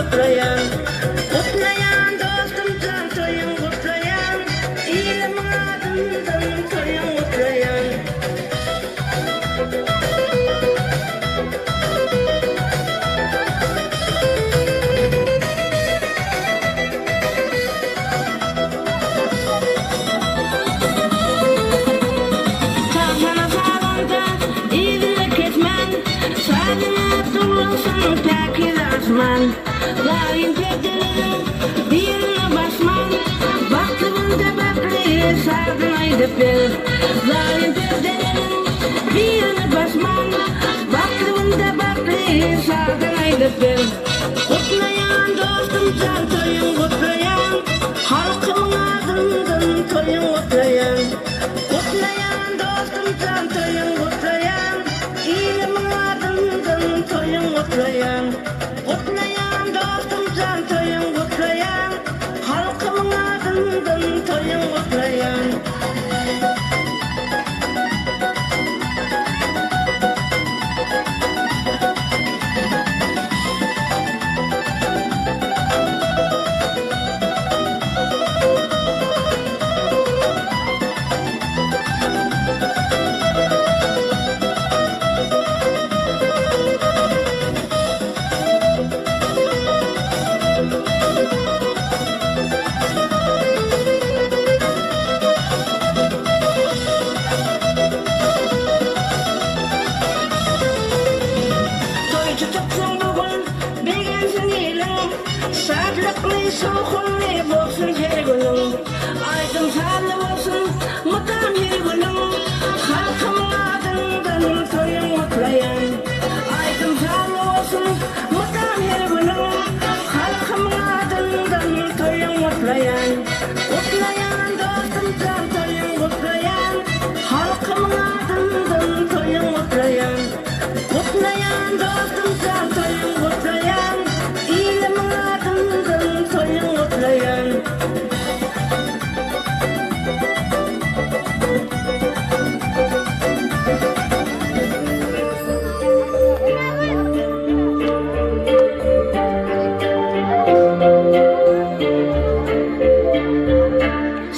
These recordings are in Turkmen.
gutlaýan. Gutlaýan dostum jan toýuň gutlaýan, Ilimiň adyndan toýuň gutlaýan. Çalsana sazanda yzyňy kesmän, Sazyňa duwlansyn päkiz asman. Zaryn perdeleriň birine basman, Bagtly günde bagtly sazyň aýdyp ber. Zaryn perdeleriň birine basman, Bagtly günde bagtly sazyň aýdyp ber. Gutlaýan dostum jan toýuň gutlaýan, Halkymyň adyndan toýuň gutlaýan. Gutlaýan dostum jan toýuň gutlaýan, Ilimiň adyndan toýuň gutlaýan. Gutlaýan dostum jan toýuň gutlaýan, Halkymyň adyndan toýuň gutlaýan. Toý tutupsyň bu gün, begensin iliň, Şatlykly, şowhunly bolsun her günüň. Aýdym-sazly bolsun mydam her günüň, Halkymyň adyndan toýuň gutlaýan. Aýdym-sazly bolsun mydam her günüň, Halkymyň adyndan toýuň gutlaýan. Gutlaýan dostum jan toýuň gutlaýan, Halkymyň adyndan toýuň gutlaýan. Gutlaýan dostum jan toýuň gutlaýan, Ilimiň adyndan toýuň gutlaýan.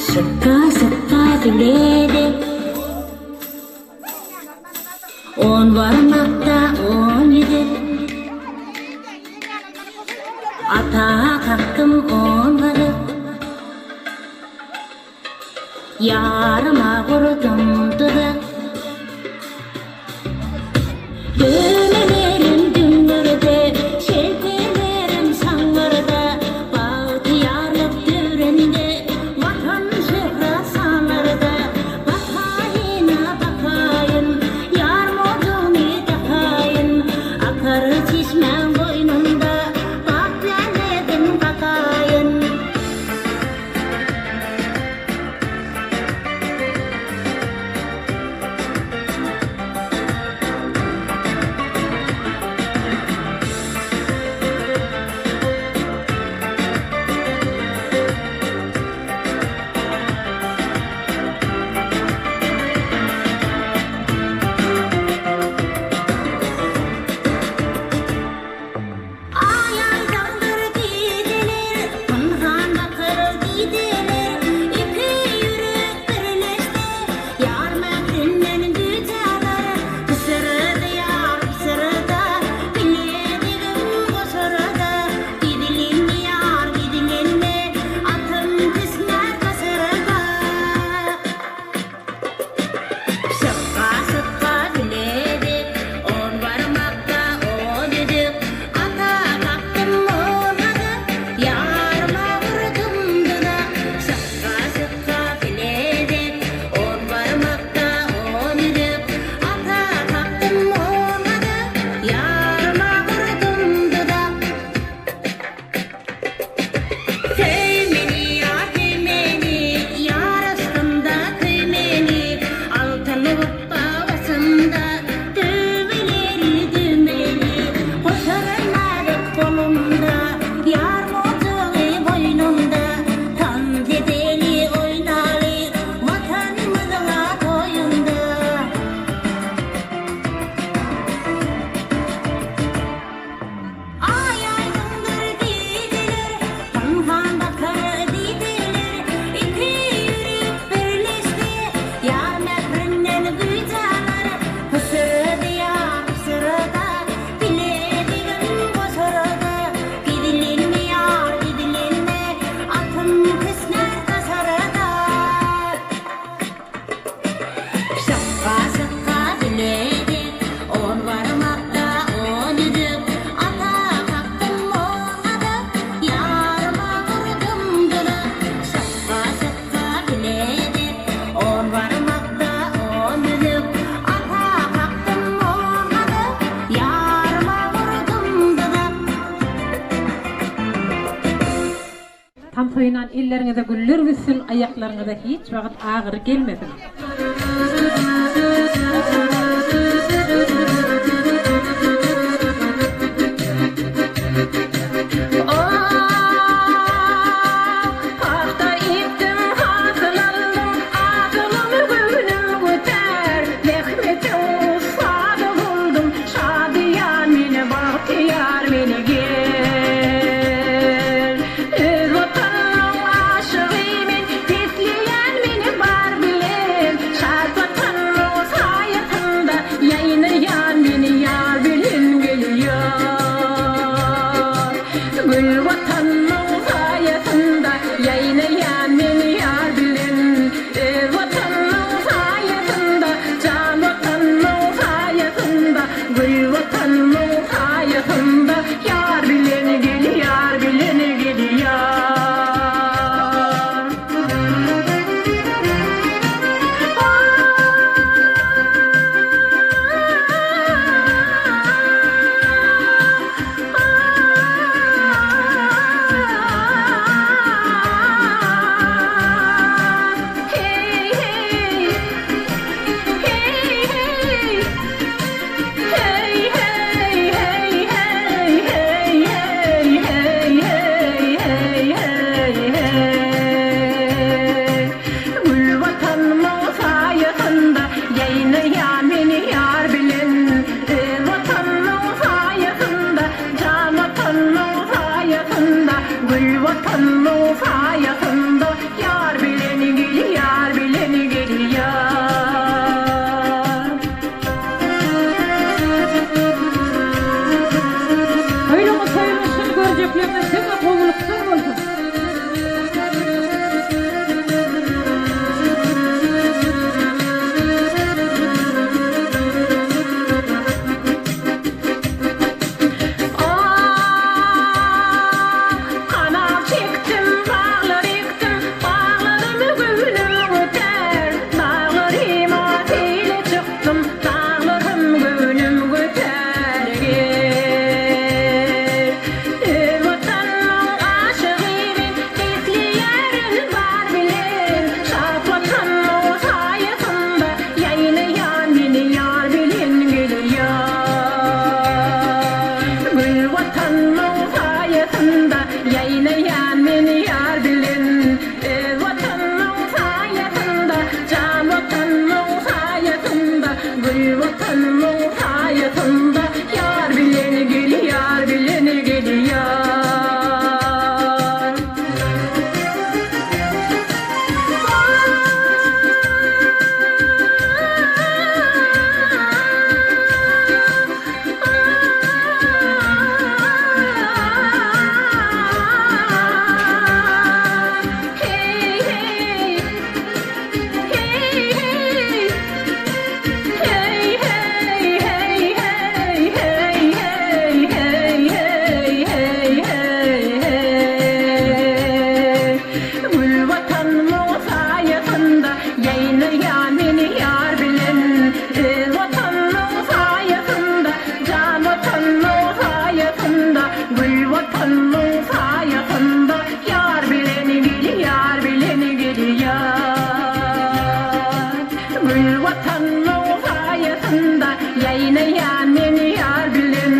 Sypa-sypa gül edip. On barmakda on ýüzük. Ata kakdym on gazyk. Ýaryma gurdum duzak. Dönelerim düňňürde, şelpelerim şaňňyrda, Bagtyýarlyk döwründe, Watan şöhrat sanlarda, Bakaýyn-a bakaýyn, ýar mojugyny dakaýyn, Akar çeşmäň goýnunda, Bagt lälesin kakaýyn. Toýnan elleriňize güller bitsin, aýaklaryňyza hiç wagt agyry gelmesin. Pagta ekdim, hasyl aldym, Adylymy göwnüm götär. Zähmetiň ussady boldum, Şadyýan meni, bagtyýar meni gel. Öz Watanymyň aşygy men, Besleýän meni bar bilen. Şat Watanymyň saýasynda, Ýaýnaýan meni ýar bilen gelýär. Gül Watanymyň saýasynda, Ýaýnaýan meni ýar bilen. Öz Watanymyň saýasynda, Jan Watanymyň saýasynda, Gül Watanymyň saýasynda, Ýar bilen gel, ýar bilen gel, ýar. Hey, hey, hey, hey. Hey, hey, hey, hey, hey, hey, hey, hey, hey, hey, hey. Gül Watanymyň saýasynda ýaýnaýan meni ýar bilen. Öz Watanymyň saýasynda, jan Watanymyň saýasynda, gül Watanymyň saýasynda ýar bilen gel, ýar bilen gel, ýar. Toýlaryňyz toýlaşsyn, görjekleriňiz diňe gowulyklar bolsun. Ah, kanal çekdim, baglar ekdim, baglarymy göwnüm götär. Daglaryma seýle çykdym, daglarym göwnüm götär gel. Öz Watanymyň aşygy men, besleýärin bar bilen. Şat Watanymyň saýasynda ýaýnaýan meni ýar bilen gelýär. Gül Watanymyň saýasynda ýaýnaýan meni ýar bilen. Öz Watanymyň saýasynda, jan Watanymyň saýasynda, gül Watanymyň saýasynda ýar bilen gel, ýar bilen gel, ýar. Hey, hey, hey, hey. Hey, hey, hey, hey, hey, hey, hey, hey, hey, hey, hey. Gül Watanymyň saýasynda ýaýnaýan meni ýar bilen. Öz Watanymyň saýasynda, jan Watanymyň saýasynda, gül Watanymyň saýasynda ýar bilen gel, ýar bilen gel, ýar. Gül Watanymyň saýasynda ýaýnaýan meni ýar bilen.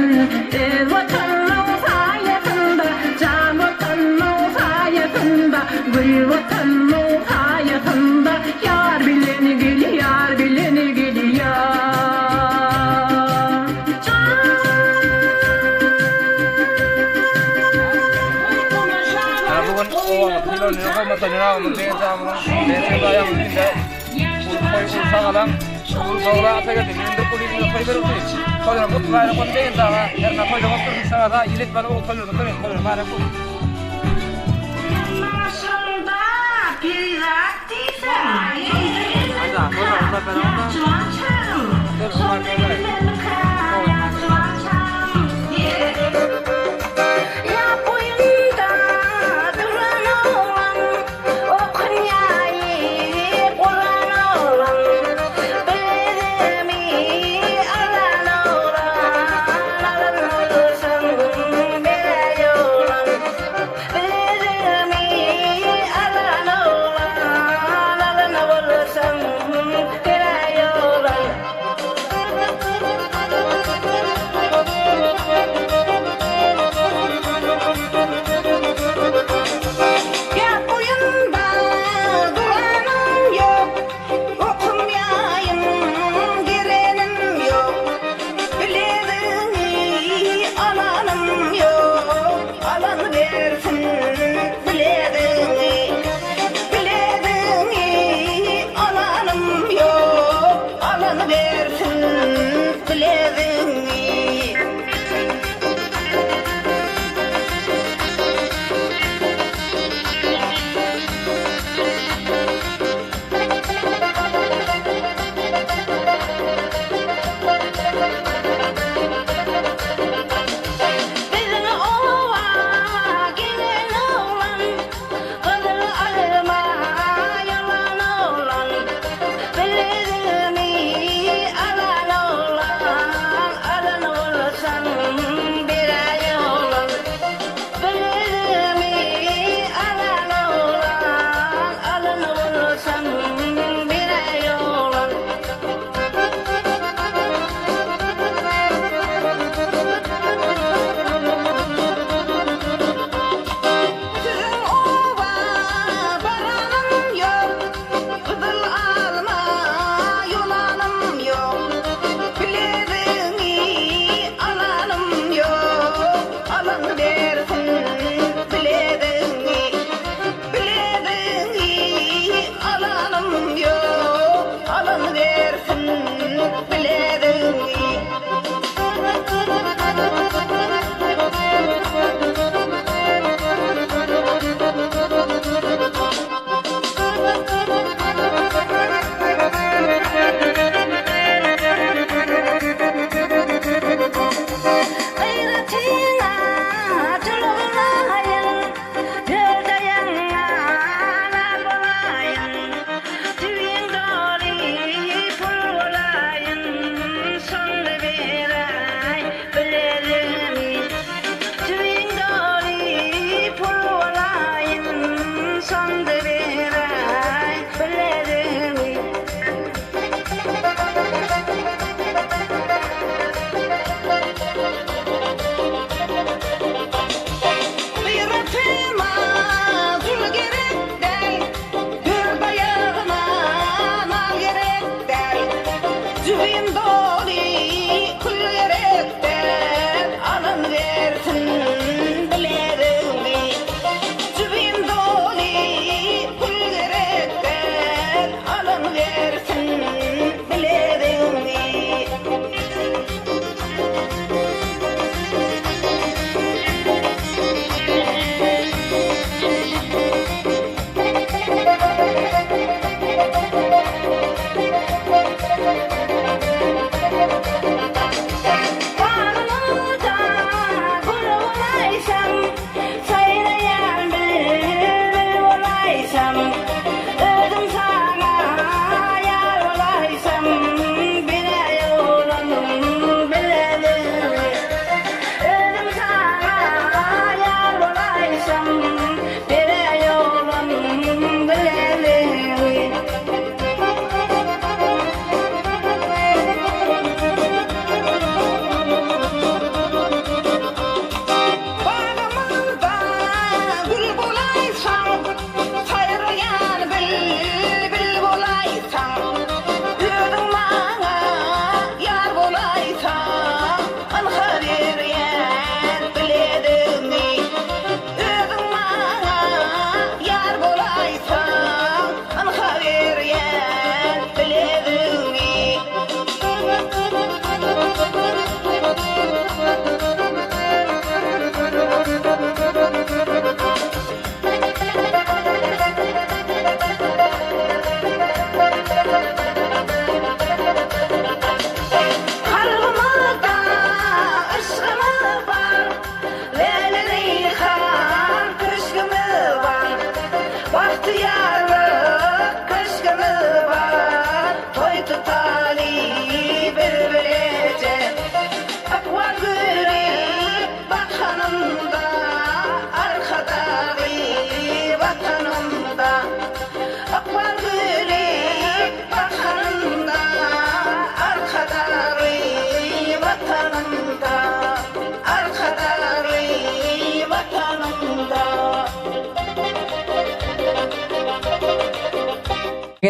Öz Watanymyň saýasynda, jan Watanymyň saýasynda, gül Watanymyň saýasynda ýar bilen gel, ýar bilen gel, ýar. Bu gün obamyzyň ýylyny hormatly jenabymyz Begenjamyzyň Begenç daýamyzyň ýüzünde uly toý, uly şagalaň, uly dogla Atageldi Mündür Kulyýewiň toý beripdi. Toýlar gutly baýrak bolsun Begenç aga. Hernä toýda bolup dursun şaga ýyl etmeli ogul toýlarda toý toýlar baýrak bolsun. Başymda perizat diýseň, ýa juwan çagym, şonda bilmezmikä ýa juwan çagym. Ýa boýunda duran oglan, okun ýaýy guran oglan, bilezigimi alan oglan, alan bolsam beräý oglan, bilezigimi.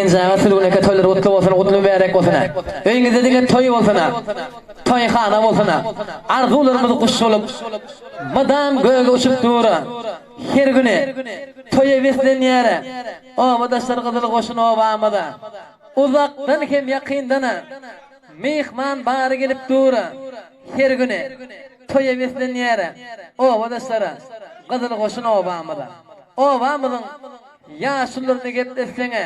Begenç aga Sülgün eke toýlary gutly bolsun gutly mübärek bolsun öýüňizde diňe toý bolsun toýhana bolsun arzuwlarymyz guş bolup mydam göge uçup dur her güni toýa beslenýär obadaşlar gyzyl goşun obamyza uzakdan hem ýakyndan myhman bary gelip dur her güni toýa beslenýär obadaşlar gyzyl goşun obamyza obamyzyň Ýaşulularyny gepletseň-ä,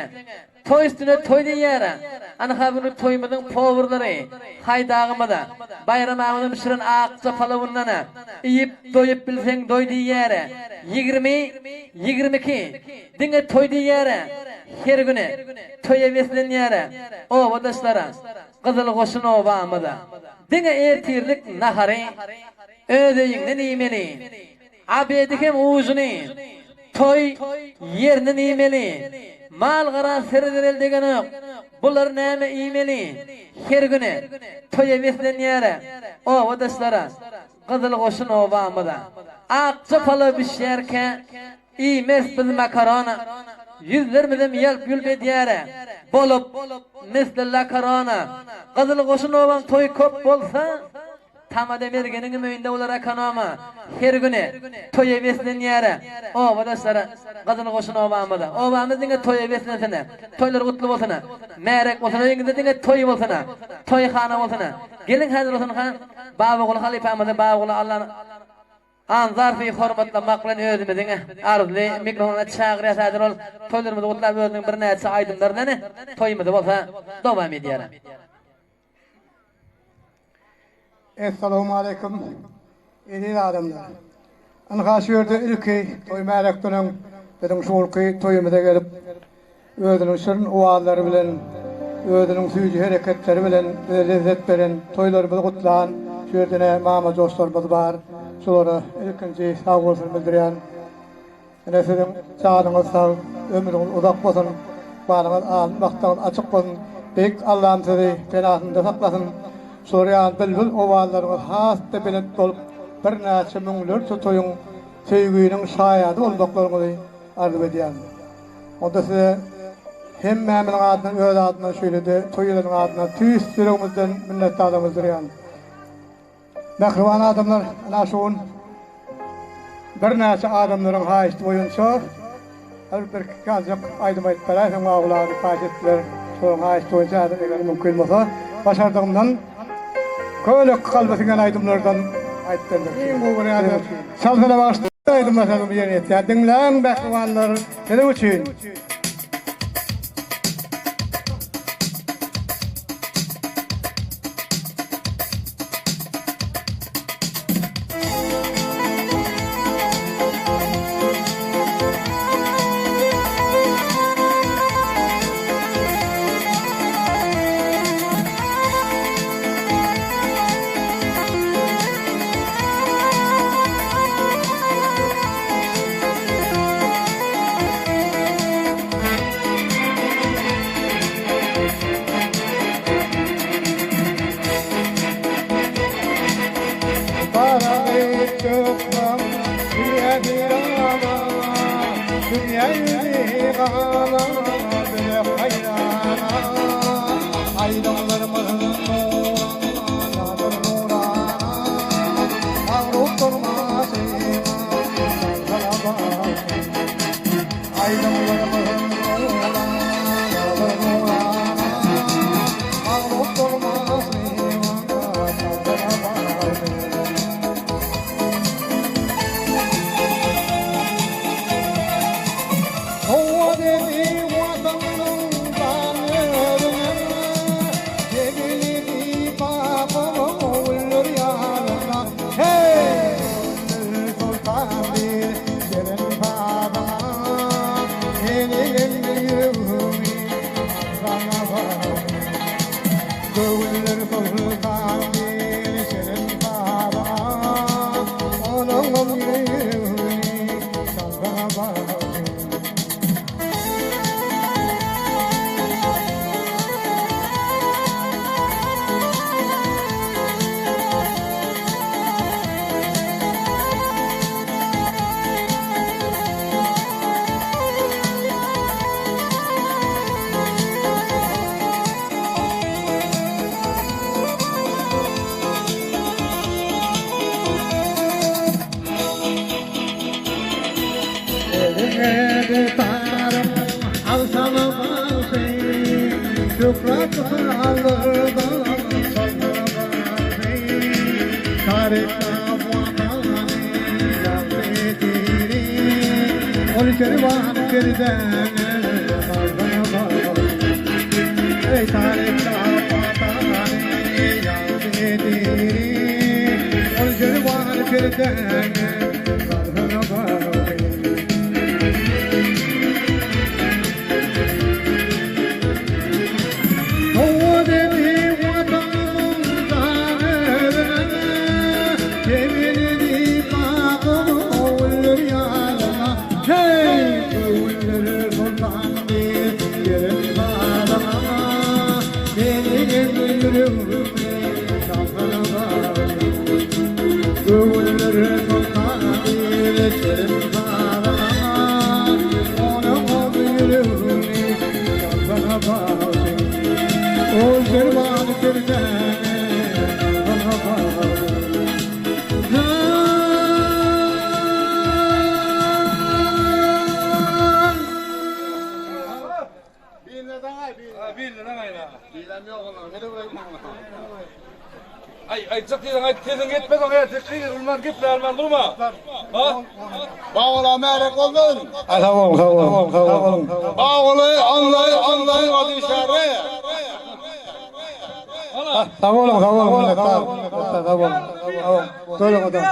toý üstüne toý diýýär-ä. Anha bu gün toýumyzyň powurlary Haýdagymyza, Baýram agamyzyň bişiren akja palawyndan-a iýip, doýup bilseň doý diýýär-ä. 20, 22, diňe toý diýýär-ä. Her güni toýa beslenýär-ä. Obadaşlar-a, Gyzyl goşun obamyz-a. Diňe ertirlik nahary öz öýüňden iýmeli. Obedi hem ujyny, toý ýerinden iýmeli. Mal-gara sere-zerel degenok. Bular näme iýmeli? Her güni toýa beslenýär-ä. Obadaşlar-a, Gyzyl goşun obamyz-a. Akja palaw bişýärkä, iýmeris biz makarona. Ýüzlerimizem ýalp-ýulp edýär-ä. Bolup, misli lakarona. Gyzyl goşun obaň toýy köp bolsa, Tamada Mergeniňem öýünde bolar ekonoma her güni toýa beslenýärä obadaşlara Gyzyl goşun obamyza obamyz diňe toýa beslensinä toýlar gutly bolsuna märek bolsun öýüňizde diňe toý bolsuna toýhana bolsuna geliň häzir bolsun ha Babaguly halypamyzy Babaguly Allan Anzarfy hormatlamak bilen özümiziň arzyly mikrofona çagyrýas häzir ol toýlarymyzy gutlap özüniň birnäçe aýdymlary bilen toýumyzy bolsa dowam edýär. Essalawmaleýkum eziz adamlar. Ynha şu ýerde ilki toý märekden öň biziň şu gulky toýumyza gelip özüniň şirin owazlary bilen özüniň süýji hereketleri bilen bize lezzet beren toýlarymyzy gutlan şu ýerde ine mama dostlarymyz bar. Şulara ilkinji sag bolsun bildirýän. Ine siziň janyňyz sag, ömrüňiz uzak bolsun, ykbalyňyz alyn, bagtyňyz açyk bolsun. Beýik Allam sizi penasynda saklasyn. Şular ýaly bilbil owazlaryňyz has-da belent bolup, birnäçe müňlerçe toýuň, söýginiň şaýady bolmaklaryňyzy arzuw edýän. Onda size hemmämiziň adyndan, öz adymdan şeýle-de toý ýylynyň adyndan tüýs ýüregimizden minnetdarlygymyzy bildirýän. Mähriban adamlar, ynha şu gün birnäçe adamlaryň haýyşty boýunça bir birki sanjak aýdym aýdyp beräýseň Magul aga diýip haýyş etdiler. Şolaryň haýyşty boýunça häzir eger mümkin bolsa başardygymdan köýnek kalba siňen aýdymlardan aýdyp bermek. Iň gowy görýän Çalsana bagyşla aýdymlar sözümi ýerine ýetirýär. Diňläň mähribanlar siziň üçin. Gitaryň agşamy bagşy, Şöhrat sazlardan çalsana bagşy. Taryplap Watany ýagşy diri, Ol kerwan perden salsana bagşy. Eý taryplap Watany ýagşy diri, Ol kerwan perden salsana bagşy. Aý, aýtjak diýseň aýt, sesiň ýetmez oňa ertir gygyrylman, gepläýilmän durma. Ha? Bagola märek bolsun. Sag boluň, sag boluň, sag boluň. Bagoly anlaý anlaý ady işare. Sag boluň, sag boluň, minnetdar. Minnetdar, sag boluň. Sag boluň. Bölüň adam.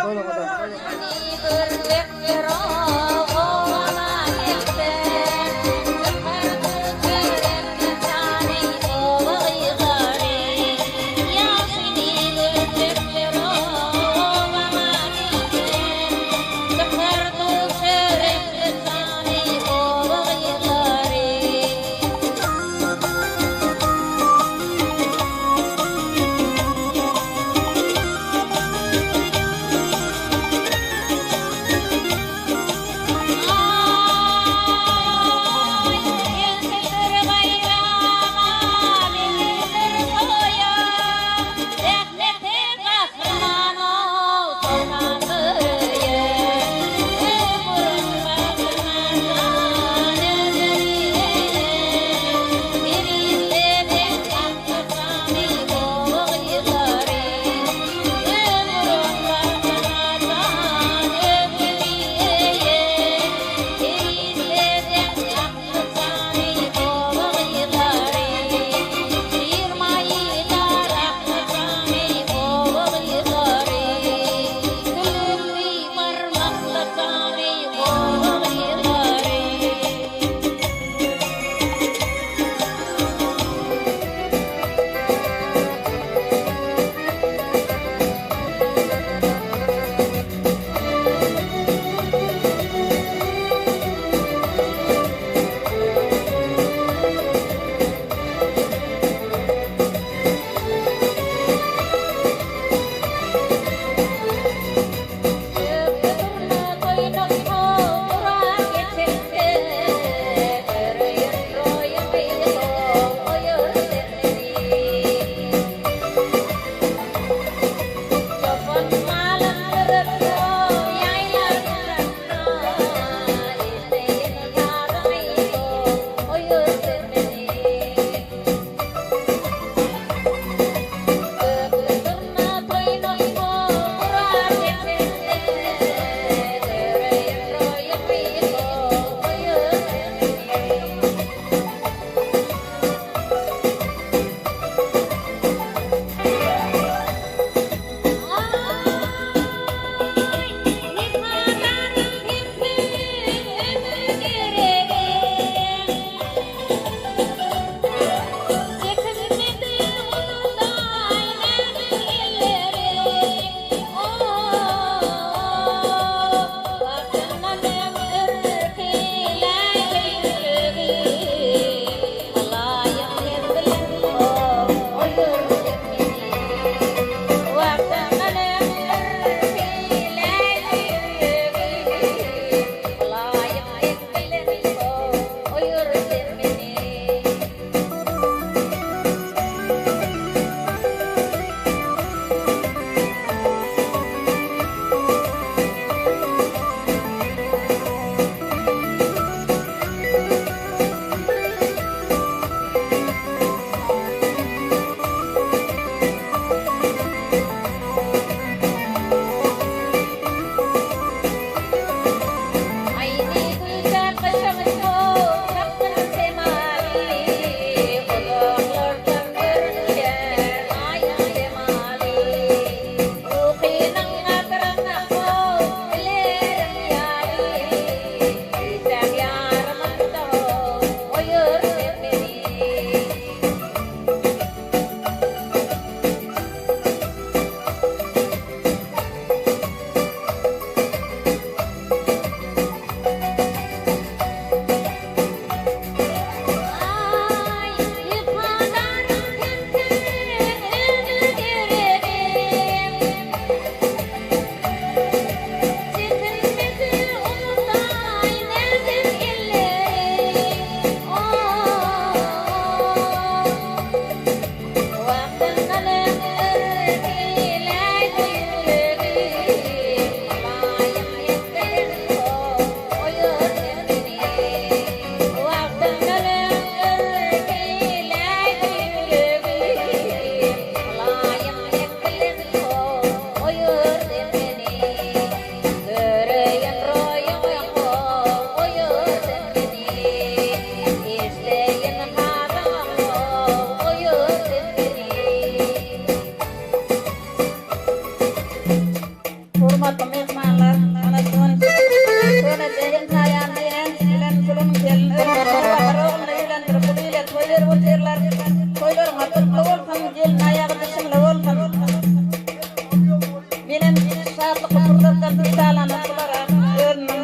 Menem şatlykly pursatdan peýdalanyp bulara özümiň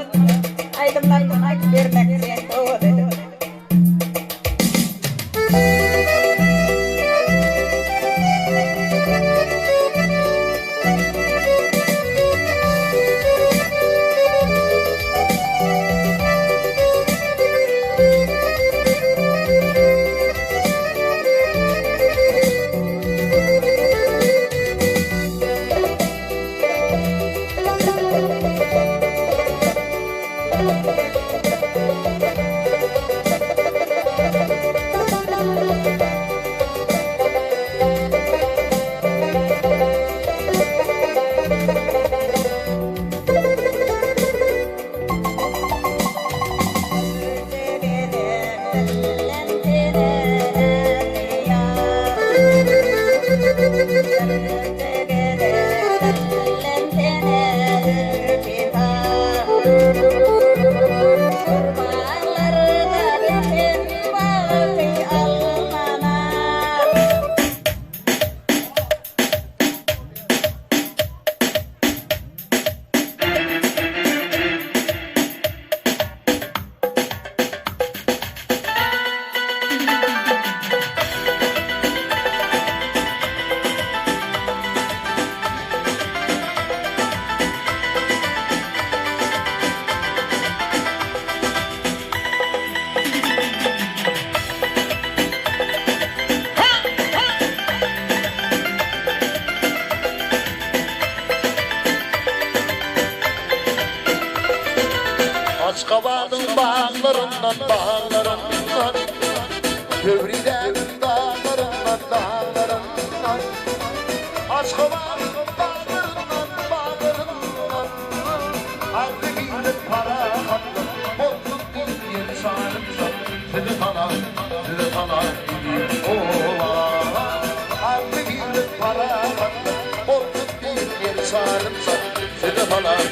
aýdymlarymdan aýdyp bermekçi sowgat edip. Aşgabadyň baglaryndan, baglaryndan, Pöwrizäniň daglaryndan, daglaryndan, Aşgabadyň baglaryndan, baglaryndan, Agzybirlik, parahatlyk bolsun diýip ýer şaryndan, Sizi salam, sizi salam diýip oba. Agzybirlik, parahatlyk bolsun diýip ýer şaryndan, Sizi salam,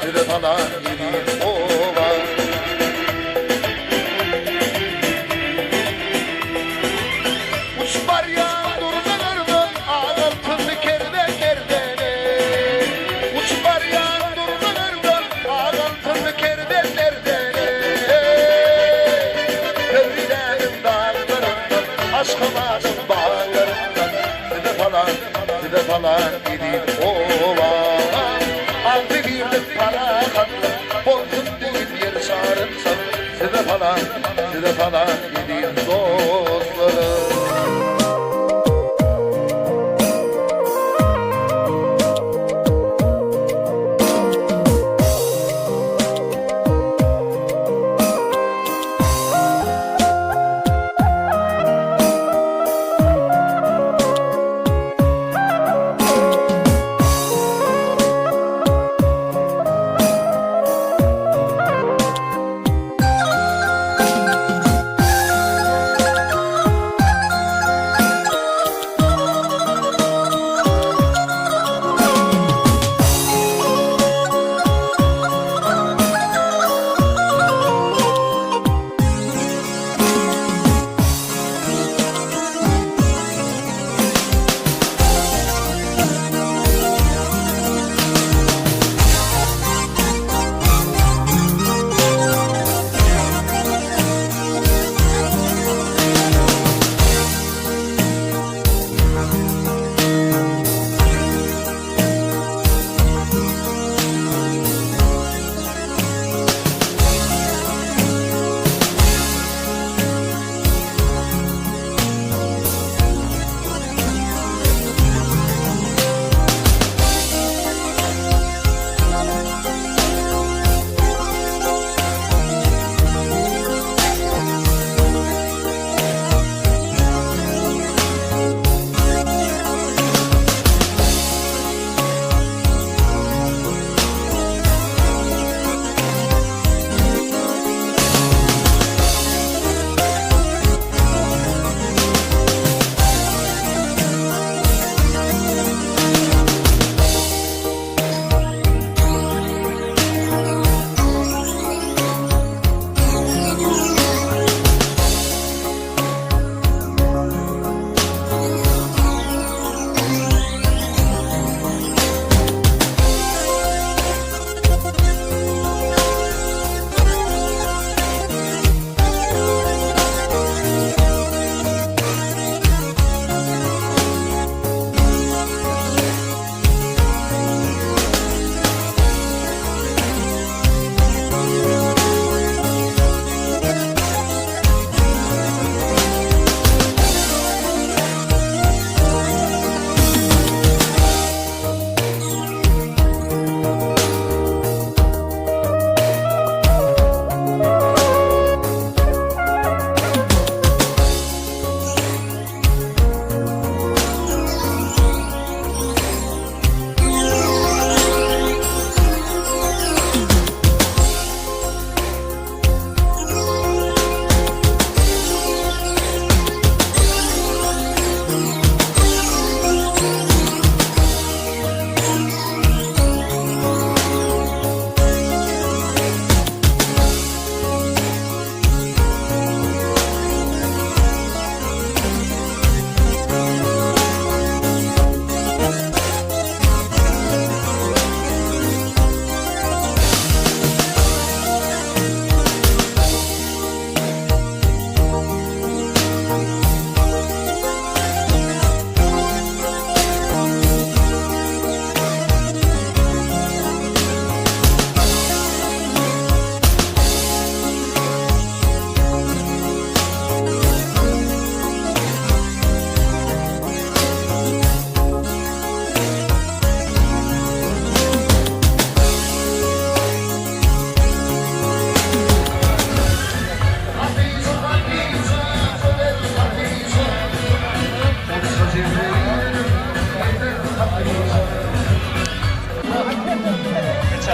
sizi salam diýip oba. Uçup barýan durnalardan ak altynly kerwen merdene. Uçup barýan durnalardan ak altynly kerwen merdene. Pöwrizäniň daglaryndan, Aşgabadyň baglaryndan size salam, size salam eziz oba. Agzybirlik, parahatlyk bolsun diýip ýer şaryndan size salam, size salam eziz dostlarym.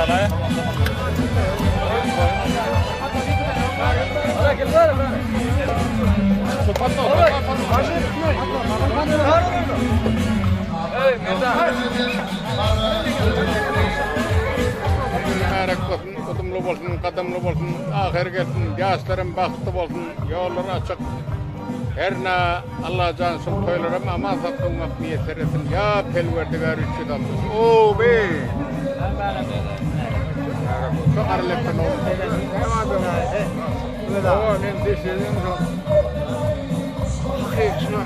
Mübärek bolsun, udumly bolsun, gadamly bolsun, ahyry gelsin, ýaşlarym bagtly bolsun, ýollary açyk. Hernä Allajan şul toýlaram aman saklamak miýesser etsin, ýa Pelwerdigär 360. Obi! Şu arlekden Owa, men deşedim şo. Hakykyşyna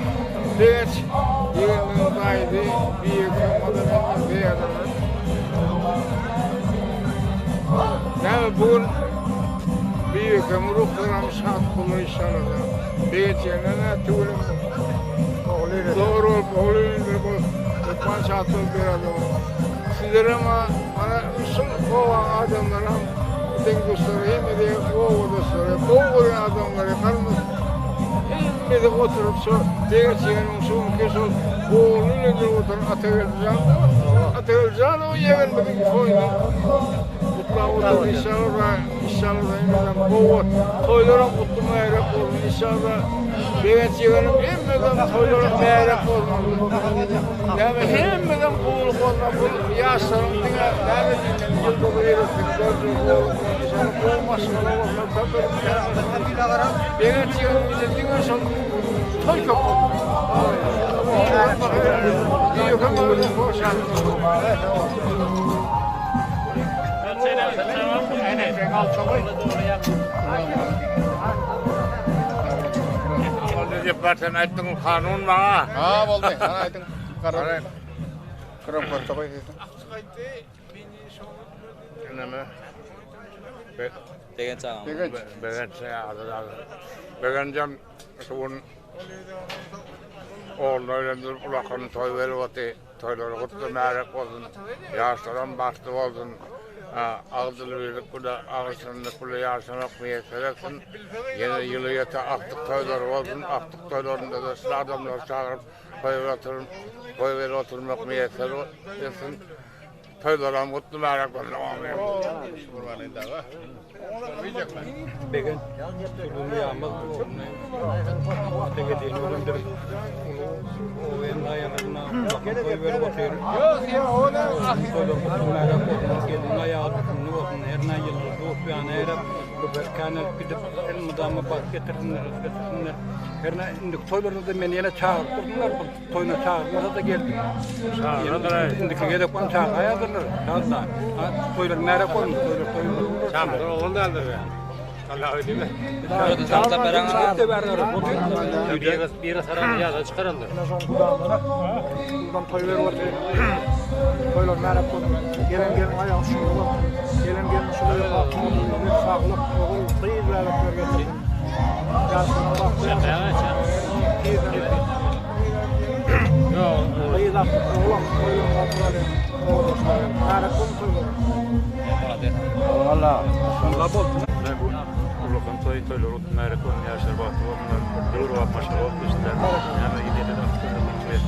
begenç ýegeniniň daýysy bir adamdan bir adamdan. Näme bu gün bir ruhlaram şat bolar inşallah. Begenç ýegenine tüweleme. Dogry bolup, ogly öýünde bolup, hökman şat bolup bir adam. Sizlerem mana şul oba adamlaram deň dostlary hemme de oba dostlary, gowy görýän adamlary, garyndaş hemmesi oturyp şu Begenç ýegeniň şu günki şol ogly bilen bir oturan Atageldijan Atageldijan o ýegenimiziň toýuny gutlap otyr inşallah inşallah hemmeden gowy toýlaram gutly mübärek bolsun inşallah Begenç ýegenim hemmeden toýlaram mübärek bolsun. Näme hemmeden gowulyk bolsa bu ýaşlaryň diňe näme diýmeli ýyldyzy ýeresin görjek gowy maşgala bolsa Begenç ýegenim bize diňe şol toý köp bolsun. Diýip barsan aýtdyň kanun maňa. Ha boldy. Ha aýdyň. Garar. Kram gorta goý diýdim. Näme? Begenç agam. Begenç. Begenç Begenjem şu gün ogluna öýlendirip ulakan toý berip oty. Toýlary gutly mübärek bolsun. Ýaşlaram bagtly bolsun. Agzybirlik bile, agyşynlyk bile ýaşamak miýesser etsin. Ýene ýyly ýete agtyk toýlary bolsun. Agtyk toýlarynda-da şul adamlary çagyryp toý oturyp, toý berip oturmak miýesser etsin. Toýlaram gutly mübärek bolsun. Amin. Begenç Sulumyýamyz ogluny Atageldiýeni öwrendirip, uly oba aýagyna ulakyn toý berip otyr. Toýlar gutly mübärek bolsun, gelniň aýagy tutumly bolsun, hernä ýyldyz dost-ýana eräp, köpelkän alyp gidip, elmydama bagt getirsinler, rysg getirsinler. Hernä indiki toýlarda-da meni ýene çagyryp dursunlar, bu toýuna çagyrmasa-da geldim. Indiki gezek ony çagyraýadyrlar, şazda. Toýlar märek bolsun, toýlar toý bolsun. Çagyryp oglan däldir. Biri sarany ýaza çykaryldy. Buradan toý berip otyr. Toýlar märek bolsun. Gelen gelin aýagy şuňa bolsun. Gelen gelin şuňa saglyk, ogul, gyz bäbekler getirsin. Ýaşlaryň bagtly ýaşasyn. Gyz akdyk, oglan, toýlaryň bagtly bolsun. Owadanlar. Märek bolsun toýlar. Walla, şonda bolsun. Ulakan toý toýlar gutly mübärek bolsun ýaşlar bagtly bolsunlar döwrebap maşgala bolup geçsinler näme ýene de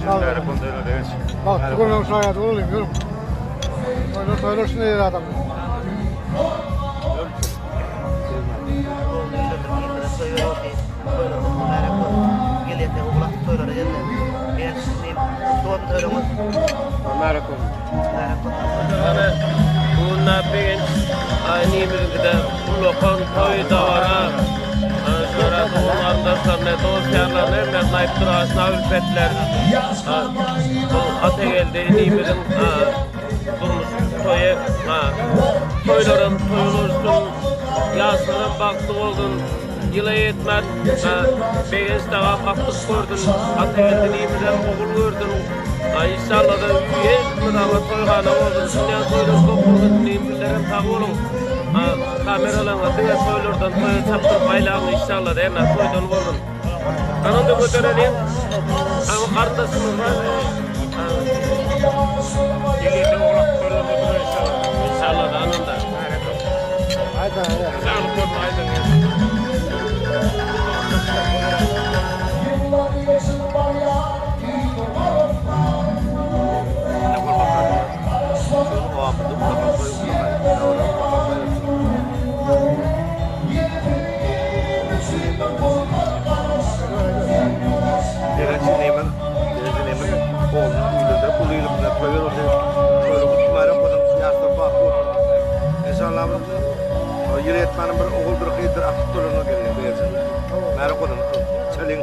mübärek bolsun toýlar begenç. Bagtly görmegiň şaýady bolalyň ýörüň. Toýlar toýlar şunda ýer adam. Mübärek bolsun. Ana, bu günde begenç inimiziňkide ullakan toý dabara. Ana, şolara dogan garyndaşlaryny, dost ýarlaryny hemmesini aýyp dur aşna ülpetler. Bu Atageldi inimiziň durmuş toýy. Toýlaram toý bolsun, ýaşlaram bagtly bolsun. Ýyla ýetmän Begenç dagam akdyk gördün, Atageldi inimizem ogul gördün. Inşallada öýi elmydama toýhana bolsun. Şundan toýlar köp bolsun inim sizlerem sag boluň. Kameralaryňyzy diňe toýlardan toýa çapdyryp aýlaň inşallada hemme toýdan bolsun. Ananda götereliň. Aňy garyndaşymyz bar. Inşallada ananda. Saglyk bolsun aýdyň. Ýyl ýetmänem bir oguldyr, gyzdyr akyp duranyna gelýär begenjinde. Märek bolsun, çalyň.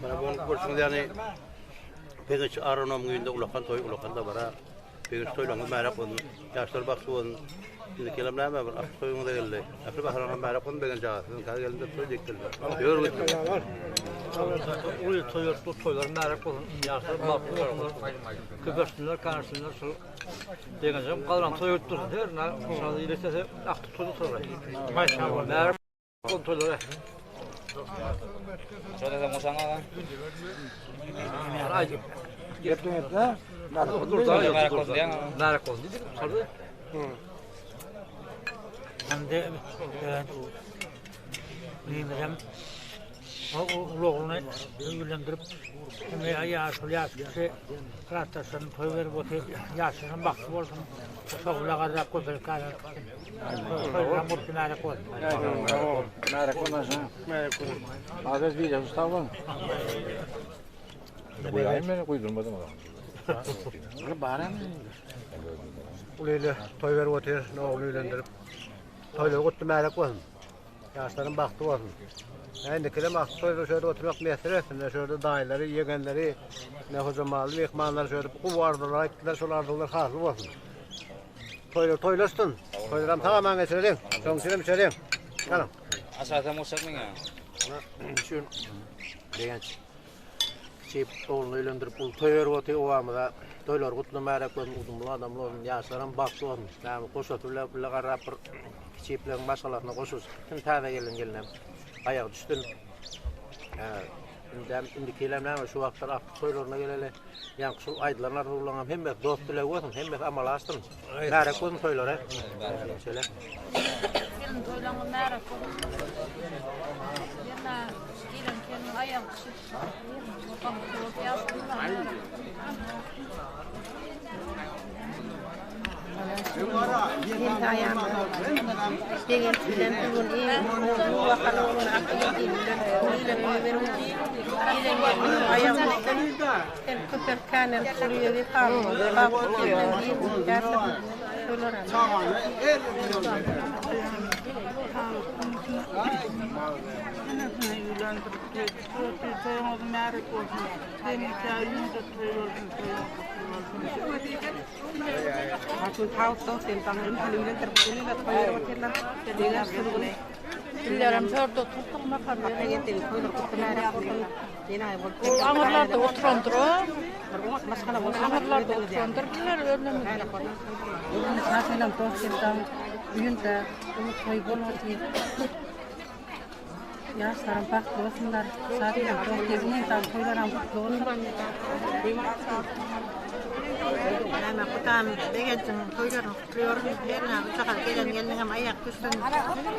Mana bu görşüňiz ýaly Begenç aronomyň öýünde ulakan toý, ulakan dabara. Begenç toýlaryňyz märek bolsun. Ýaşlar bagtly bolsun. Indiki ýylam näme bir akyp toýuňyza geldi. Ähli baharlaryň märek bolsun Begenç aga. Siziň täze gelin toý diýip geldi. Ýör gitsin. Uly toý bu toýlar märek bolsun. Ýaşlar bagtly bolsunlar. Köpelsinler, kanyşsynlar şol Begenjem galan toý ötüp dursun. Her na şol iýilse aktyk toý oturar. Märek bolsun toýlara. Şöyle de goşaň aga. Gepleň etme. Dur da Märek bolsun diýen. Märek bolsun diýdik. Şol. Hem de Neyimizem uly ogluny öýlendirip, hem ýaşuly ýaş kişi klasdaşlaryny toý berip otyr. Ýaşlaryň bagtly bolsun. Şowla garrap köpelip galar. Toýlaryň gutly märek bolsun. Märek bolsun. Märek bolsun. Aziz bir sag boluň. Guýaýyn meni guýdurmadyň ola. Baram. Uly ile toý berip otyr, ogluny öýlendirip. Toýlary gutly märek bolsun. Ýaşlaryň bagtly bolsun. Indikide bagtly toýda şu ýerde oturmak miýesser etsin. Şu ýerde daýylary, ýegenleri, ne hojamally myhmanlar şu ýerde gowy arzuwlar aýtdylar, şol arzuwlar hasyl bolsun. Toýlar toýlaşsyn. Toýlaram sag-aman geçireliň. Şonuň üçin hem içeliň. Geliň. Aşarsam goşjakmyň ýa? Şu Begenç kiçi ogluny öýlendirip uly toý berip otyr obamyza. Toýlar gutly märek bolsun, uzynly adamly bolsun, ýaşlaram bagtly bolsun. Näme goşasy bile bile garrap bir kiçipleriň maşgalasyna goşulyşyp gitsin täze gelen gelinem aýagy düşsün. Indem indiki ýylam näme şu wagtlar agtyk toýlaryna geleli. Ýaňky şul aýdylan arzuwlaryň hemmesi dost dilegi bolsun, hemmesi amala aşsyn. Märek bolsun toýlara. Şeýle. Gelin toýlaryňyz märek bolsun. Ýene gelen gelin aýagy düşüp, bagtly bolup ýaşasynlar. Begenç bilen bu gün ullakan ogluny Atageldini bilen uly ile toý berip otyr. Gelen gelniniň aýagy üstün. Hem köpelip känelip uly ýere wepaly bagtly gelnen girsin ýaşasyn. Enesini öýlendirip toýuňyz märek bolsun. Hemişe öýüňde toý bolsun, toýuň gutly bolsun. Bizlerem şurada oturdyk nahar Ol aňyrlarda oturandyr o. Aňyrlarda oturandyr bizler önümizde. Öýünde uly toý bolup otyr. Ýaşlaram bagtly bolsunlar. Şadyýan dost gelin toýlaram gutly bolsun. Näme Hudan Begenjiň toýlaryny gutluýaryn. Hernä bu çagal gelen gelniňem aýak düşsün.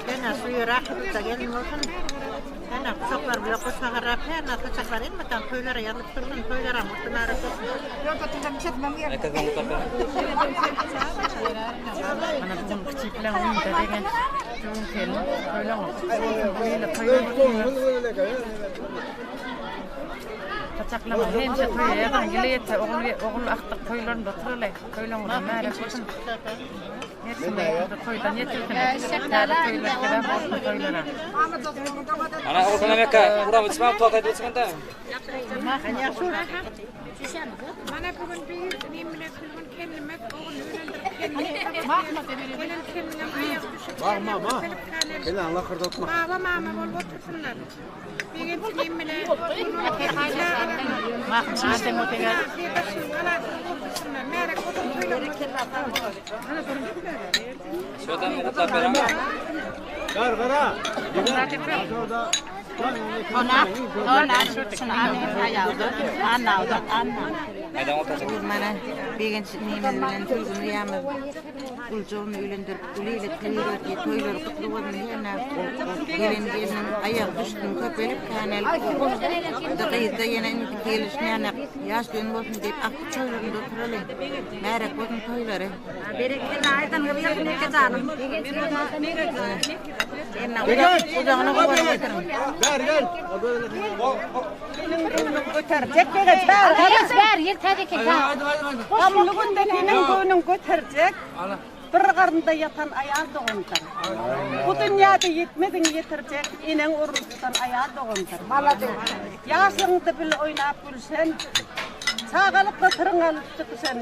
Hernä şu ýere akypda gelin bolsun. Hernä guşaklar bile goşa garrap, hernä saçaklar elmydam toýlara ýazylyp dursun, toýlaram gutly märek bolsun. Mana bu gün kiçi bilen öýünde Begenç düwün gelin toýlaryňyz gutly bolsun. Bu ýyla toý bolsun. Saçaklama hemişe toýa ýazyň ýyly ýetse ogul ogul akdyk toýlarynda oturaly toýlaryňyza märek bolsun. Her kim öýünde toýdan ýetilsin. Täze toýlar sebäp bolsun toýlara. Ana ogul aka uram içmem toý aýdyp içmende. Mana bu gün bir nemine külgün kendimiz ogul öýlendirip kendimiz gelen kendine aýak düşüp baba mama bolup otursynlar. Şuradan gutlap beren. Gar gara. Mana begenç inimiz bilen Turgun uýamyz Guljagyny öýlendirip, uly ile toý berdi. Toýlary gutly bolsun hernä. Gelen gelniň aýagy düşsün köpelip känelip. Gyzda gyzda ýene indiki geliş näme ýaş gelin bolsun diýip akly toýlarynda oturaly. Märek bolsun toýlary. Berekella aýdanyňyz gelsin eke janym. Uzagyna guwanyp oturyň. Gel gel. Göterjek begenç bäri. Begenç bäri gel täze eken. Gamly günde seniň göwnüň göterjek. Bir garynda ýatan aýal dogandyr. Bu dünýäde ýetmediňi ýetirjek eneň ornuny tutan aýal dogandyr. Ýaşlygyňda bile oýnap gülşen, çagalykda syryň alyp çykyşan,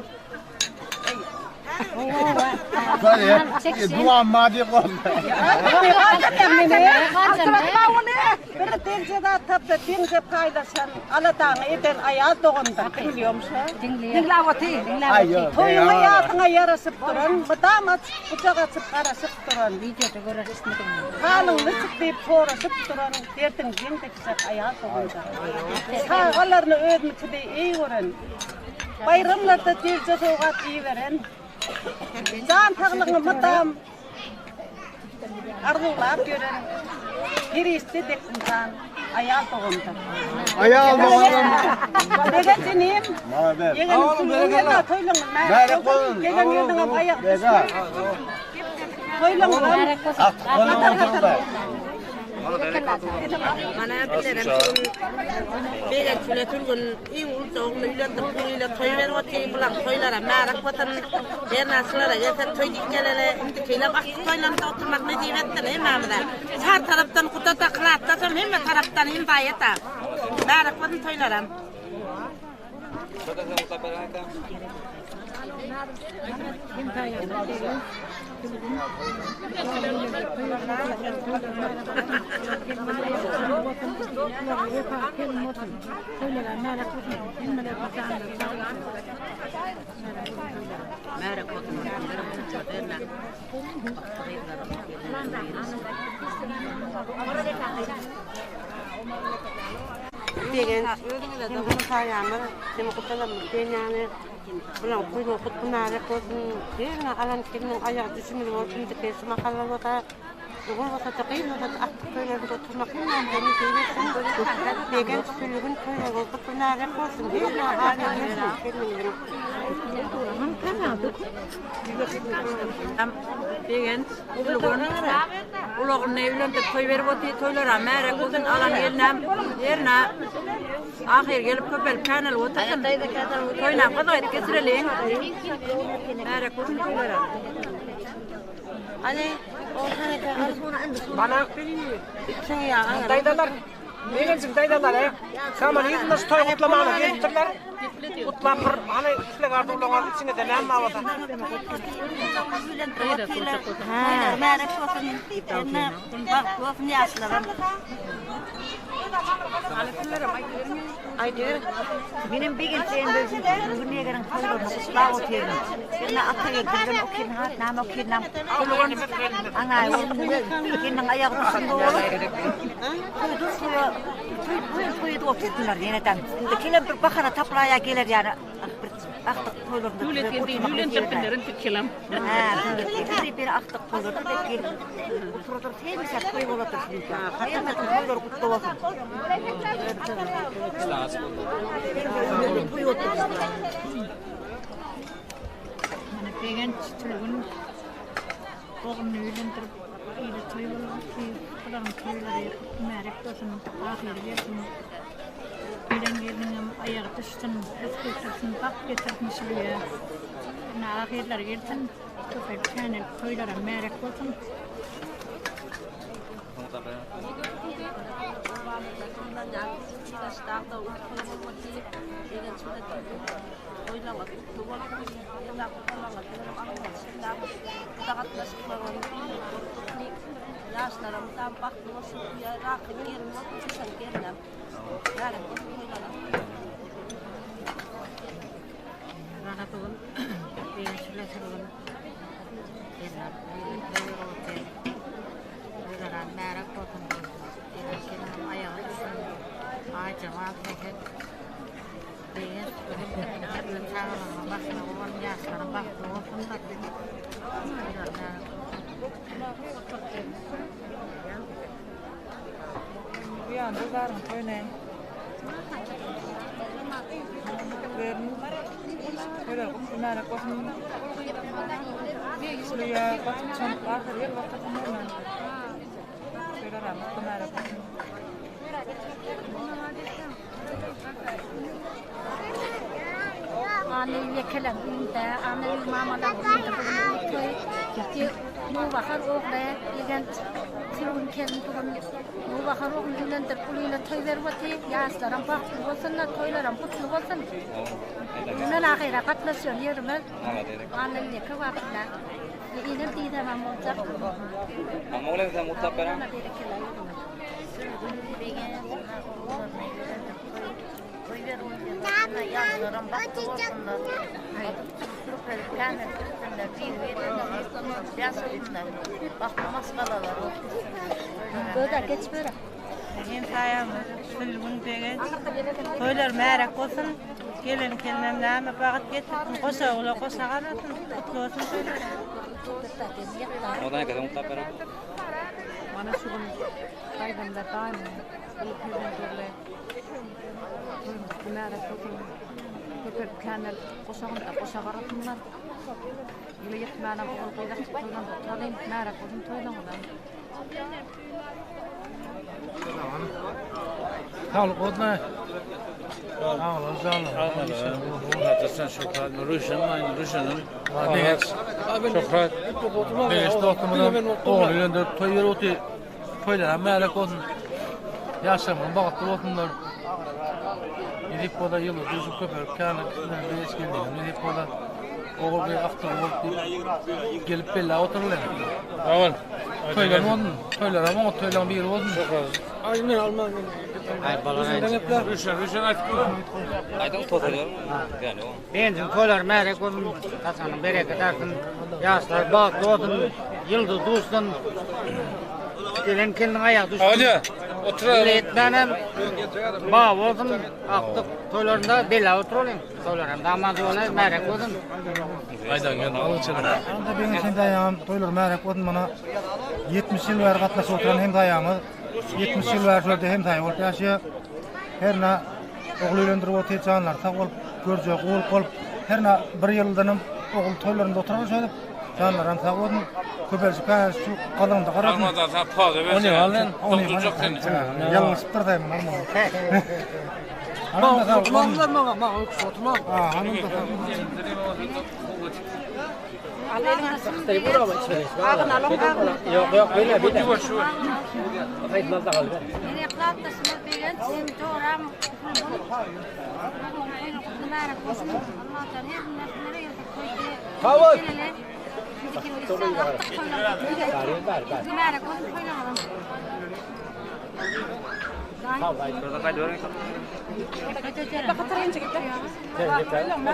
Bir deňje zat tapsa deňje paýlaşan, aladaňy eden aýal dogandyr. Diňleýomşa? Diňläp otyr, diňläp otyr. Toýuňa ýasyňa ýaraşyp duran, mydam açyk gujak açyp garaşyp duran. Wideoda görer eşitmediňmi? Halyň niçik diýip soraşyp duran, derdiň deň depjek aýal dogandyr. Çagalaryny özüniňki deý eý gören, Baýramlarda delje sowgat iberen, jan saglygyňy mydam arzuwlap ýören perişde dek ynsan aýal dogandyr. Aýal doganym. Begenç inim. Ýegenim sülgün geldi, toýlaňyz märekli bolsun. Gelen gelniňem aýagy düşsün. Toýlaňyzam hatar-hatar bolsun. Mana bizlerem şu gün Begenç bilen Sülgün Iň ulusy ogluny öýlendirip uly ile toý berip otyr. Bulaň toýlaram märäk bolsun. Hernä şulara gelsek toý diýip geleli. Indikilem akdyk toýlarynda oturmak nesip etsin hemmämize. Çar tarapdan guda-da, klasdaşam hemme tarapdan hemzaýat-a. Märäk bolsun toýlaram. Begenç, hem saýamyz, hem gutalamyz diýen ýaly. Bulaň toýunyň gutly märek bolsun, herne alan gelniň aýagy düşümli bolsun, dikesi şu mahallar bolsa, ogul bolsa-da, gyz bolsa-da akdyk toýlarynda oturmak hemmämize nesip etsin. Begenç Sülgün toýlaryňyz gutly märek bolsun, herne alan gelniň gelniňiziň. Begenç Sülgün ulagyny öýlendirip toý berip otyr, toýlaram märek bolsun, alan gelnem herne Ahyr gelip köpelip känelip otursyn. Toýnap gyzyk edip geçireliň. Märek bolsun toýlara. Bana daýzalar, Begenjiň daýzalary Saman yzynda şu toý gutlamaga gelipdirler. Gutlap bir hany isleg arzuwlaryňyz içiňizde näme bar bolsa. Märek bolsun, bagtly bolsun ýaşlarym. Aýdyber. Menem begençleýin bu negeriň toýlaryny gutlap otyryn. Ýöne ata geldim, okyn hat, näme okyn nam. Aňaý gelniň aýagy düşende bolup. Toýdan toýa, toý toý toý edip oturdylar ýeneden. Indi kelem bir bahana taplaýa geler ýaly. Bir akdyk toýlarynda. Döwlet geldi, öýlendiripdirler indi kelem. Hä, döwlet bir akdyk toýlarda gelip oturdyr, hemişe toý boladyr şunça. Hemmäniň toýlary gutly bolsun. Mana Begenç Sülgün ogluny öýlendirip, ile toý bolup otyr. Bularyň toýlary mübärek bolsun, ahyry gelsin. Gelen gelniňem aýagy düşsün, rysk getirsin, bagt getirsin şul öýe. Ine ahyrlary gelsin, köpelip känelip toýlaram mübärek bolsun. Bana bugün Begenç bilen Sülgün gelin toý otyr. Toýlaram märek bolsun. Gelen gelniň aýagy düşsün. Aýjemal Sähet Begenç Sülgün çagalarynyň başyna guwan ýaşlaryň bagtly bolsunlar. Toýlary märek bolsun. Uýandy zaryň toýuna. Berin. Toýlar gutly märek bolsun. Şuraya batyp çanyp ahyr ýel wagtysyn görmän. Toýlaram gutly märek bolsun. Anne ýekeleň öýünde, anne mamalaň öýünde bugün. toý. Nowbahar ogly Begenç Sülgün gelin bu gün Nowbahar ogluny öýlendirip uly ile toý berip otyr. Ýaşlaram bagtly bolsunlar, toýlaram gutly bolsun. Mundan ahyra gatnaşýan ýerimiz Allaneke wagtynda. Inem diýdemem boljak. Amma olam sen gutlap beren. Sülgün Begenç ogluny öýlendirip toý berip otyr. Ýaşlaram bagtly bolsunlar. Göda geç böre. Hem saýamyz Sülgün Begenç. Toýlar märek bolsun. Gelen gelinem näme bagyt getirsin. Goşa ogla goşa garasyn. Gutly bolsun toýlar. Odan kadar mutlap beren. Mana şu gün daýzamda daýymyň uly perzentlerle toýumyz märek bolsun. Köpelip känel goşagynda goşa garasynlar. Ýyly ýetmänem ogul gyz açyp toýlanda oturalyň, märek bolsun toýlaňyzam. Saglyk bolsun. Saglyk janlar. Hatysan Şöhrat Ruşen aýny Ruşenin. Begeç. Şöhrat. Begeç dostumyzyň ogly öýlendirip toý berip otyr. Toýlaram märek bolsun. Ýaşlarymyz bagtly bolsunlar. Nesip bolsa ýylda duşup köpelip känler ikisinden begeç gelmegem nesip bolsa. Ogul gyz akdygy bolup diýip gelip belläp otururlar. Sag bol. Toýlar bolsun. Toýlaram oňat toýlaryň biri bolsun. Ay men alman. Ay bala. Ruşen Ruşen aýtyp Aýdyň tosalýar. Yani o. Begenjiň toýlary märek bolsun, saçagyna bereket artsyn, ýaşlar bagtly bolsun, ýyldyz duşsun, gelen gelniň aýagy düşsün. Hadi, oturalım. Ýyly etmänem bag bolsun, akdyk toýlarynda bela oturalyň. Toýlaram damat bolar, märek bolsun. Aýdan gel, alyçylar. Onda begenç hem daýam toýlary märek bolsun mana 70 ýyl bäri gatnaşyp oturan hem daýamyz 70 ýyl bäri şurada hem daýy bolup ýaşaýar. Hernä Ogul öýlendirip otyr janlary sag bolup görjek gul bolup hernä bir ýyldanam ogul toýlarynda oturar şeýdip janlaram sag bolsun köpelşip hä şu galyňda garasyn. Almadan sen poza berse. Ony al lan. Ony Doldurjak seni. Ýalňyşypdyr daýym almadan. Oturmazlar maňa, maňa öküş oturmaz. Ha, hanım da sag. Yok yok böyle böyle. Meni klasdaşymyz Begenç hem joram Mübarek bolsun. Allah'tan her nesine geldik toýdy. Sag bol. Mübarek bolsun toýlaryň.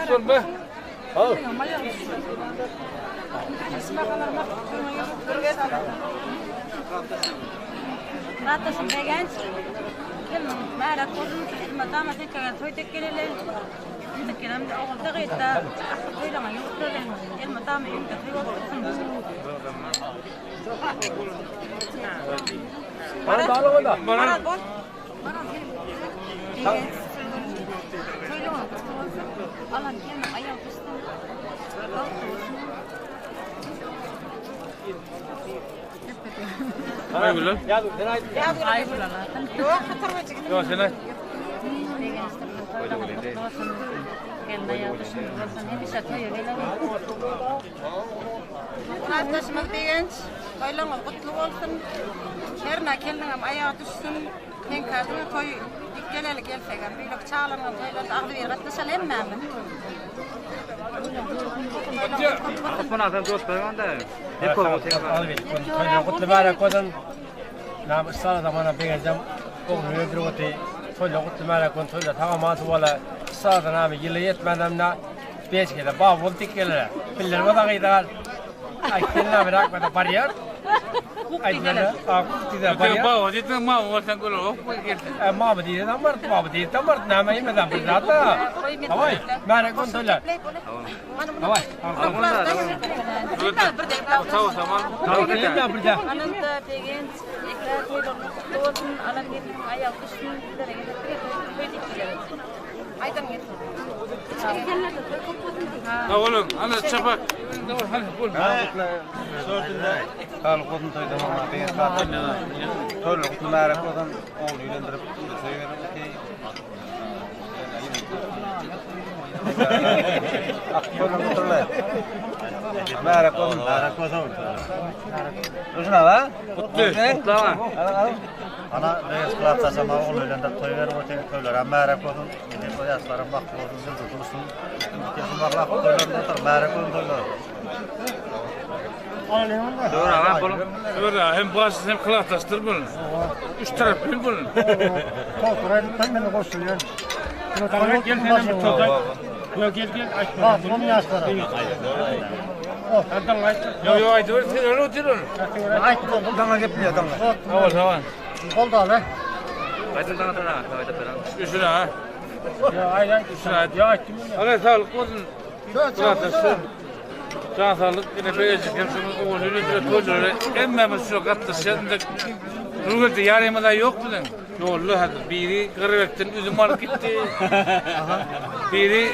Otur be. Al. Klasdaşym Begenç. Gelin märek bolsun. Damat ekegen toý tek geleli. Indikinem ogul da gyzda akdyk toýlaňa ýurtlaly. Elmydama öýünde toý bolup dursun. Bana bol. Begenç toýlaryň gutly bolsun. Alan gelniň aýagy düşsün. Bagtly bolsun. Aygül. Aygül Yok, hatırlayacak. Yok sen ayt. Begençdir toýlaryň gutly bolsun. Gelin aýagy düşsün bolsun. Hemişe toýa geleli. Klasdaşymyz Begenç, toýlaryňyz gutly bolsun. Hernä gelniňem aýagy düşsün. Seňkä diňe toý dik geleli gelsegem, beýleki çagalaryňam toýlarynda agzybir gatnaşaly hemmämiz. Toýlar gutly märek bolsun. Nam yssalada mana begenjem ogluny öldürip oty. Toýlar gutly märek bolsun. Toýlar sag aman wala. Yssalada namy ýyly ýetmänem na beş gele bab bol dik gelere. Bildirme da gyzar. Ay gelin abi rakmada barýar. Ay gelin diýde barýar. Baba diýdi, mama bolsan gül ok gelsin. Mama diýdi, tam bar, baba diýdi, tam bar, näme ýemeden bir zat da. Haway, märek bolsun toýlar. Haway. Ananda Begenç, ekra toýlaryňyz gutly bolsun. Alan gelniň aýagy düşsün. Bizlere gelip bir toý diýip geleli. Aýdan gelsin. Sag bolun. Ana çapak. Hadi bol. Saglyk bolsun toýdan oňa begenç hatyn. Toýlar gutly märek bolsun. Ogly öýlendirip, toý berip oty. Ak toýlar oturlar. Märek bolsun. Märek bolsun. Duşuna ha? Gutly, gutlama. Ana reis klasdaşam ogul öýlendirip toý berip otyr. Toýlaram märek bolsun. Indi bu ýaşlaram bagtly bolsun, ýyldyz dursun. Kesin baglap toýlarynda otyr. Märek bolsun toýlar. Dur aga bolun. Dur hem başsız hem klasdaşdyr bulun. Üç taraply bulun. Totur aýdyp tam meni goşulýar. Gel sen hem totur. Yo gel gel aýtma. Bak, ýaşlara. Yo yo aýdyber sen öyle otur onu. Aýt boldu, daňa gepleýär daňa. Tamam tamam. Boldy ale. Aýdyn daňa daňa Üstüne ha. Ya aý aý Üstüne aýt. Ya aýtdym. Aga saglyk bolsun. Klasdaşlar. Can saglyk ine beýjik hem şunuň ogluny öýlendirip toýlary hemmämiz şu gatnaşýardyk. Rugelde ýarymyz ýok biziň. Ýolda häzir biri Gyrbekden üzüm alyp gitdi. Biri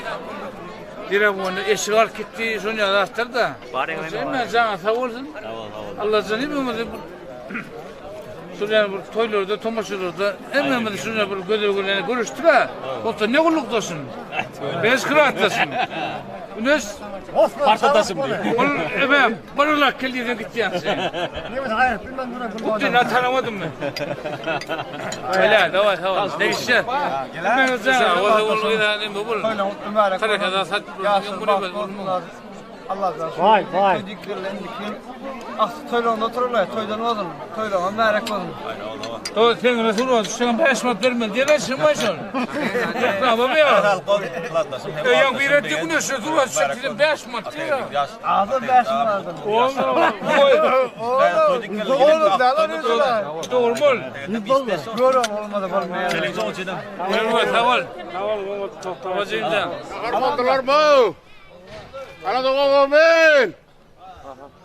Direwonda eşik alyp gitdi. Şonuň ýaly zatlar da. Hemme jana sag bolsun. Allah jany hepimizi şular bir toýlarda, tomaşalarda hemmemizi şular bir gözel gözel görüşdük ha. Bolsa ne gullukdaşyn? Beş kıraatdaşyn. Güneş Partadaşym diýip. Ol ebe baralak geldi gitýän sen. Ne bileyim, hayır, bilmem duran. Kutlu ne tanımadım mı? Öyle, davay, tamam. Değişe. Ben Allah razı olsun. Vay vay. Aslı toýlanda otururlar, toýdan olsun. Toýlama märek olsun. To sen Resul olsun, sen 5 manat berme diýen şun başon. Tamam ya. Ya bir etti bunu şu Resul olsun, sen 5 manat diyor. Aldım 5 manat. Oğlum, Oğlum, oğlum, Doğru mu? Görüyorum olmadı bolmaýar. Görme, tamam. Tamam, cimden. Armadılar mı? Ana dogamyn.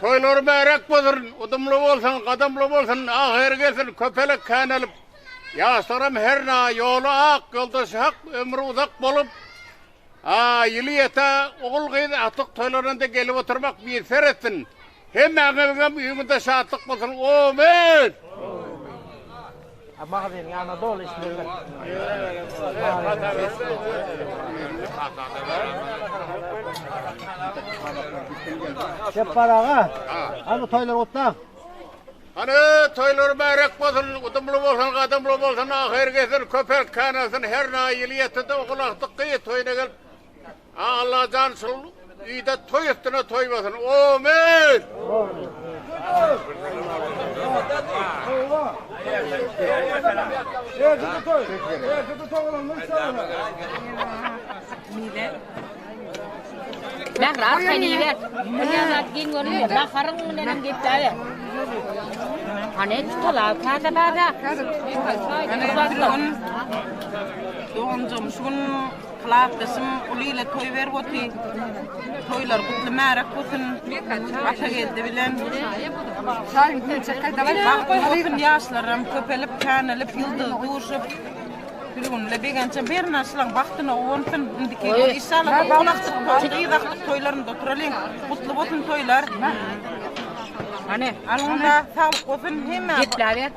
Toýlar märek bolsun, udumly bolsun, gadamly bolsun, ahyr gelsin, köpelek känelip. Ýaşlaram her na ýoly ak, ýoldaşy hak, ömri uzak bolup, a ýyly ýete ogul gyz atyk toýlarynda gelip oturmak miýesser etsin. Hemmäňiziňem öýüňizde şatlyk bolsun. Amin. Magaziniň ýanyna doly işlerler. Jepbar aga, hany toýlar gutlaň. Hany toýlar märek bolsun, udumly bolsun, gadamly bolsun, ahyr gelsin, köpelk känelsin, her na ýyly ýetede ogul agtyk gyz toýuna gelip, Allajan şul öýde toý üstüne toý bolsun. Amin. Mähri kaniwe. Ýa giň görünýär. Naharyň bilen gepläýär. Hany tutala, kada bada. Doganjygym şu gün klasdaşym uly ile toý berip oty. Toýlar gutly märek bolsun. Ata geldi bilen. Bagtly bolsun ýaşlaram köpelip, känelip, ýyldyz duşup. Bir günle begençe bir naşlaň bagtyna guwansyn. Indiki ýyl inşallah ogul akdyk, gyz akdyk toýlarynda oturalyň. Gutly bolsun toýlar. Hany, Alyňda saglyk bolsun hemme. Gepläber.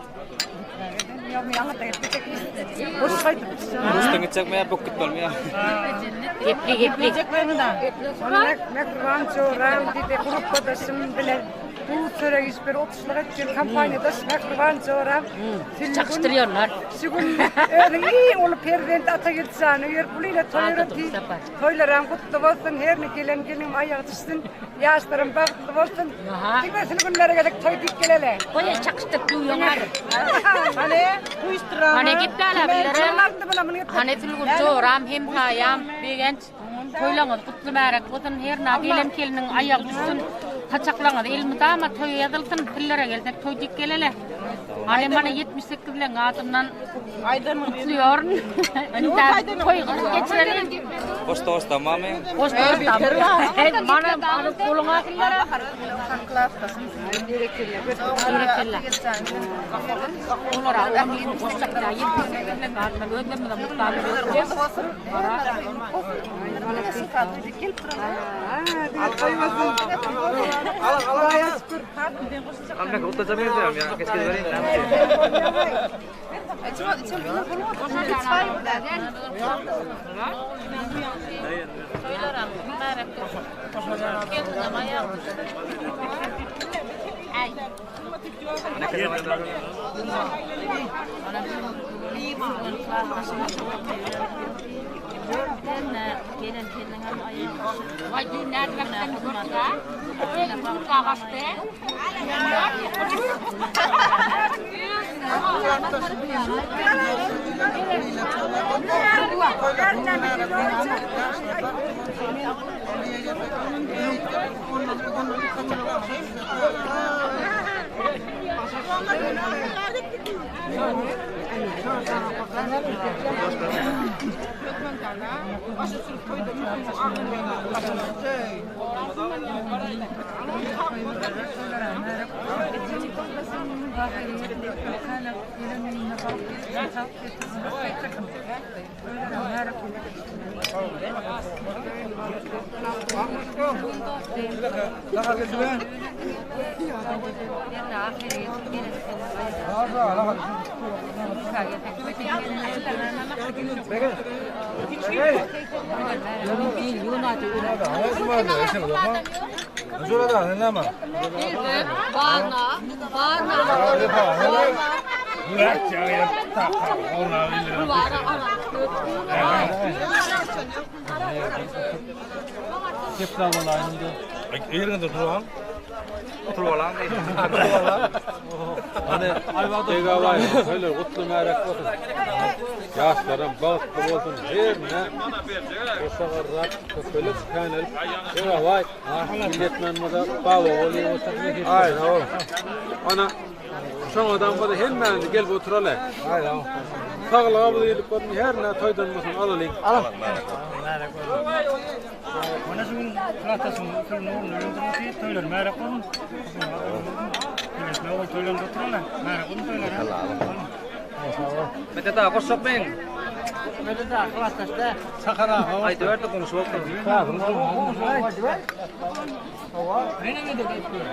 Rusdan gitjek mi ýa bok gitmeli mi ýa? Gepli gepli. Mehriban joram diýdi, grupbadaşym bilen bu çörek iş bir otuşlyk etken kompaniýadaş Mehriban joram. Çakyşdyrýarlar. Şu gün özüň iň uly perzent ata gelçäni ýer pul ile toý öti. Toýlaram gutly bolsun, her ne gelen gelinim aýagy düşsün, ýaşlarym bagtly bolsun. Diňe şul günlere gelip toý diýip gelele. Goý çakyşdyryp duýýaňar. Hany, guýuşdyran. Hany gepläler bilere. Hany Sülgün joram hem haýam begenç. Toýlaňyz gutly märek bolsun, her na gelen keliniň aýagy düşsün. Saçaklaňyz elmydama toýa ýazylsyn, pillere gelsek toý diýip gelele. Hany mana 78 leň adyndan gutluýaryn. Indi toý gylyp geçireliň. Hoş dost tamamy. Hoş dost Mana alyp goluňa pillere. Berekella. Olara oňyn goşjakda 78 leň adyndan özlerimize mutlaly. Almak gutlaja berdim ya. Keşke bereyim. Toýlar gutly märek bolsun. Ýaşlaram bagtly bolsun. Herne goşa garrap, köpelip, känelip. Egabaý, milletmen bolsa baba bolýar bolsa. Aý, sag Ana, şoňadan bolsa hemmämiz gelip oturaly. Aý, sag Saglyga biz gelip bolsun, herne toýdan bolsun alalyň. Mana şu gün klasdaşym sürüni ogluna öýlendirmesi, toýlary märek bolsun. Milletine ogul toýlarynda oturarlar. Märek bolsun toýlary. Medet aga goşjak men. Medet aga klasdaşda. Çakar aga. Aýdyberdi goňşy bolup. Mene medet aýdyp ber.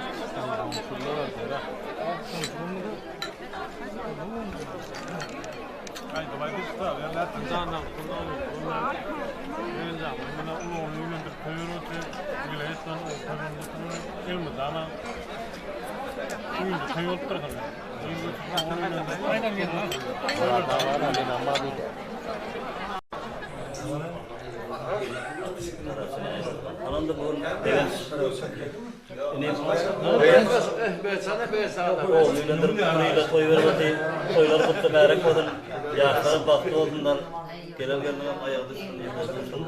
Ogluny öýlendirip, uly ile toý berip otyr. Toýlary gutly märek bolsun. Ýaşlaram bagtly bolsunlar. Gelen gelniňem aýagy düşsün, ýüzleri gülsün.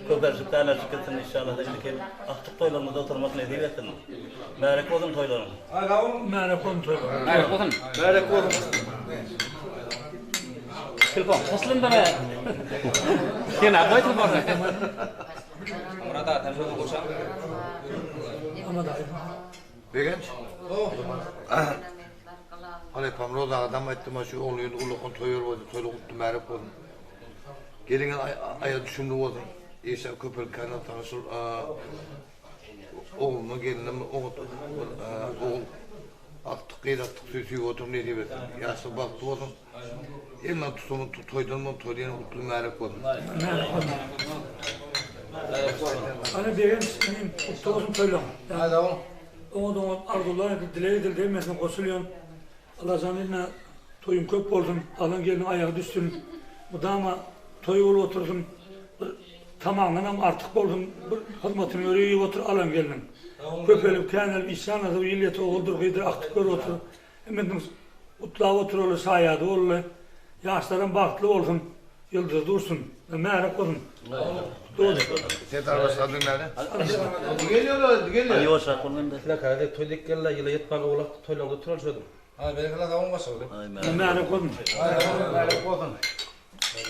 Köpelşip, dänelşip gitsin inşallah. Indiki agtyk toýlarymyzda oturmak nesip etsin. Märek bolsun toýlaryň. Märek bolsun toýlaryň. Märek bolsun. Märek bolsun. Telefon goşulanda be. Sen aýt telefony. Murat aga sen şony goşaň. Begenç. Halypam Roza adam aýtdy ma şu ogly ýyl ulakan toý berip otyr, toýly gutly märek bolsun. Geliňiz aýa düşümli bolsun. Işler köpelip känap saňa şul ogluna gelinem oňat ogul agtyk gyz agtyk süýüp oturyp nesip etsin. Ýaşlar bagtly bolsun. Elinden tutany toýdan bolsun, toýda ýene gutly märek bolsun. Märek bolsun. Ana Begenç inim gutly bolsun toýlaň. Oňat oňat arzuwlar edil dileg edildi hemmesine goşulýan. Allajan ine toýuň köp bolsun, alan gelniň aýagy düşsün. Mydama toý bolup otursyn. Bir tamaňdanam artyk bolsun. Bir hyzmatyny görüp otur alan gelniň. Köpelip känelip işjan ýyl ýete oguldyr gyzdyr agtyk görüp otur. Hemmesiniň gutlap oturaly şaýady boldy. Ýaşlaram bagtly bolsun, ýyldyzy dursun, märek bolsun. Gutly bolsun. Serdar başga dinläli. Gelýär, gelýär. Ýuwaşrak boluň indi. Plakada toý dek gella ýyla ýetmän owlak toýlaňda oturan şödüm. Ha, berekella sag boluň başga. Märek bolsun. Märek bolsun.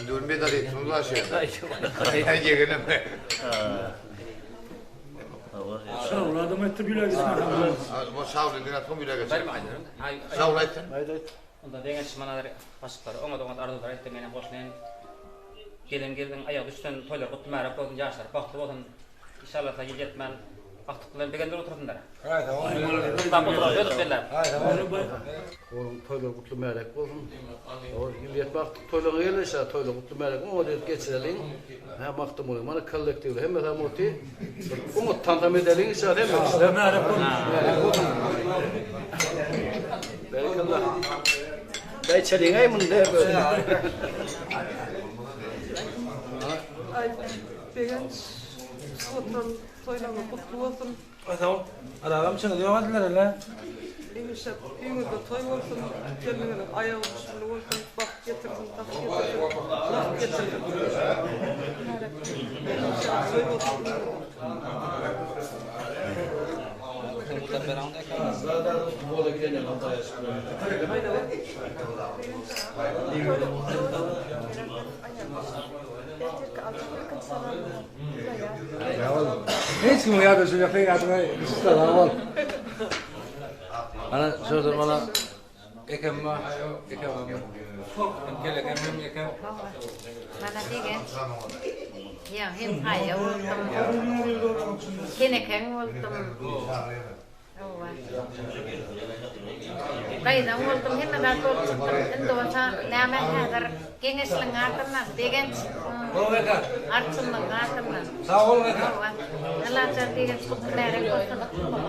Indi bir medal etsin ulan şu ýerde. Ýegenim. Şawly adam aýtdy bile geçmez. Bu şawly diňe soň bile geçer. Şawly aýtsyn. Onda deňeç manalar başlyklar oňat oňat arzuwlar aýtdy menem goşulaýyn. Gelen gelniň aýagy düşsün, toýlar gutly märek bolsun, ýaşlar bagtly bolsun. Inşallah ýyl ýetmän. Agtyk bilen begendir otursynlar. Gutlap oturar dödük belläp. Onuň toýlary gutly märek bolsun. Ýyl ýetme agtyk toýlaryňa gelişä toýlar gutly märek oňat edip geçireliň. Hä Magtymguly mana kollektiwli hemme zat oty. Oňat tansam edeliň inşallah hemme kişiler. Märek bolsun. Märek bolsun. Berekella. Daý çeliňäý muny de böyle. Aý Begenç oturan toýlaryňyz gutly bolsun. Sag bol. Aragam içeňiz ýok ediler hele. Hemişe öýüňizde toý bolsun, gelniňiziň aýagy düşümli bolsun, bagt getirsin, tagt getirsin, nagt getirsin. Hemişe toý bolsun öýüňizde. Hiç kim ýa-da şu ýakyn ýadyna düşse sag bol. Ana şurada bana ekem bar, ekem bar. Gel ekem hem ekem. Mana degen. Ya hem haýa boldum. Kenekeň boldum. Hawa. Gaýynan boldum, hemme zat bolup çykdym. Indi bolsa näme häzir geňeşligiň adyndan, Begenç arçynlygyň adyndan. Sag boluň eke. Hawa. Allajan Begenç gutly märek bolsun.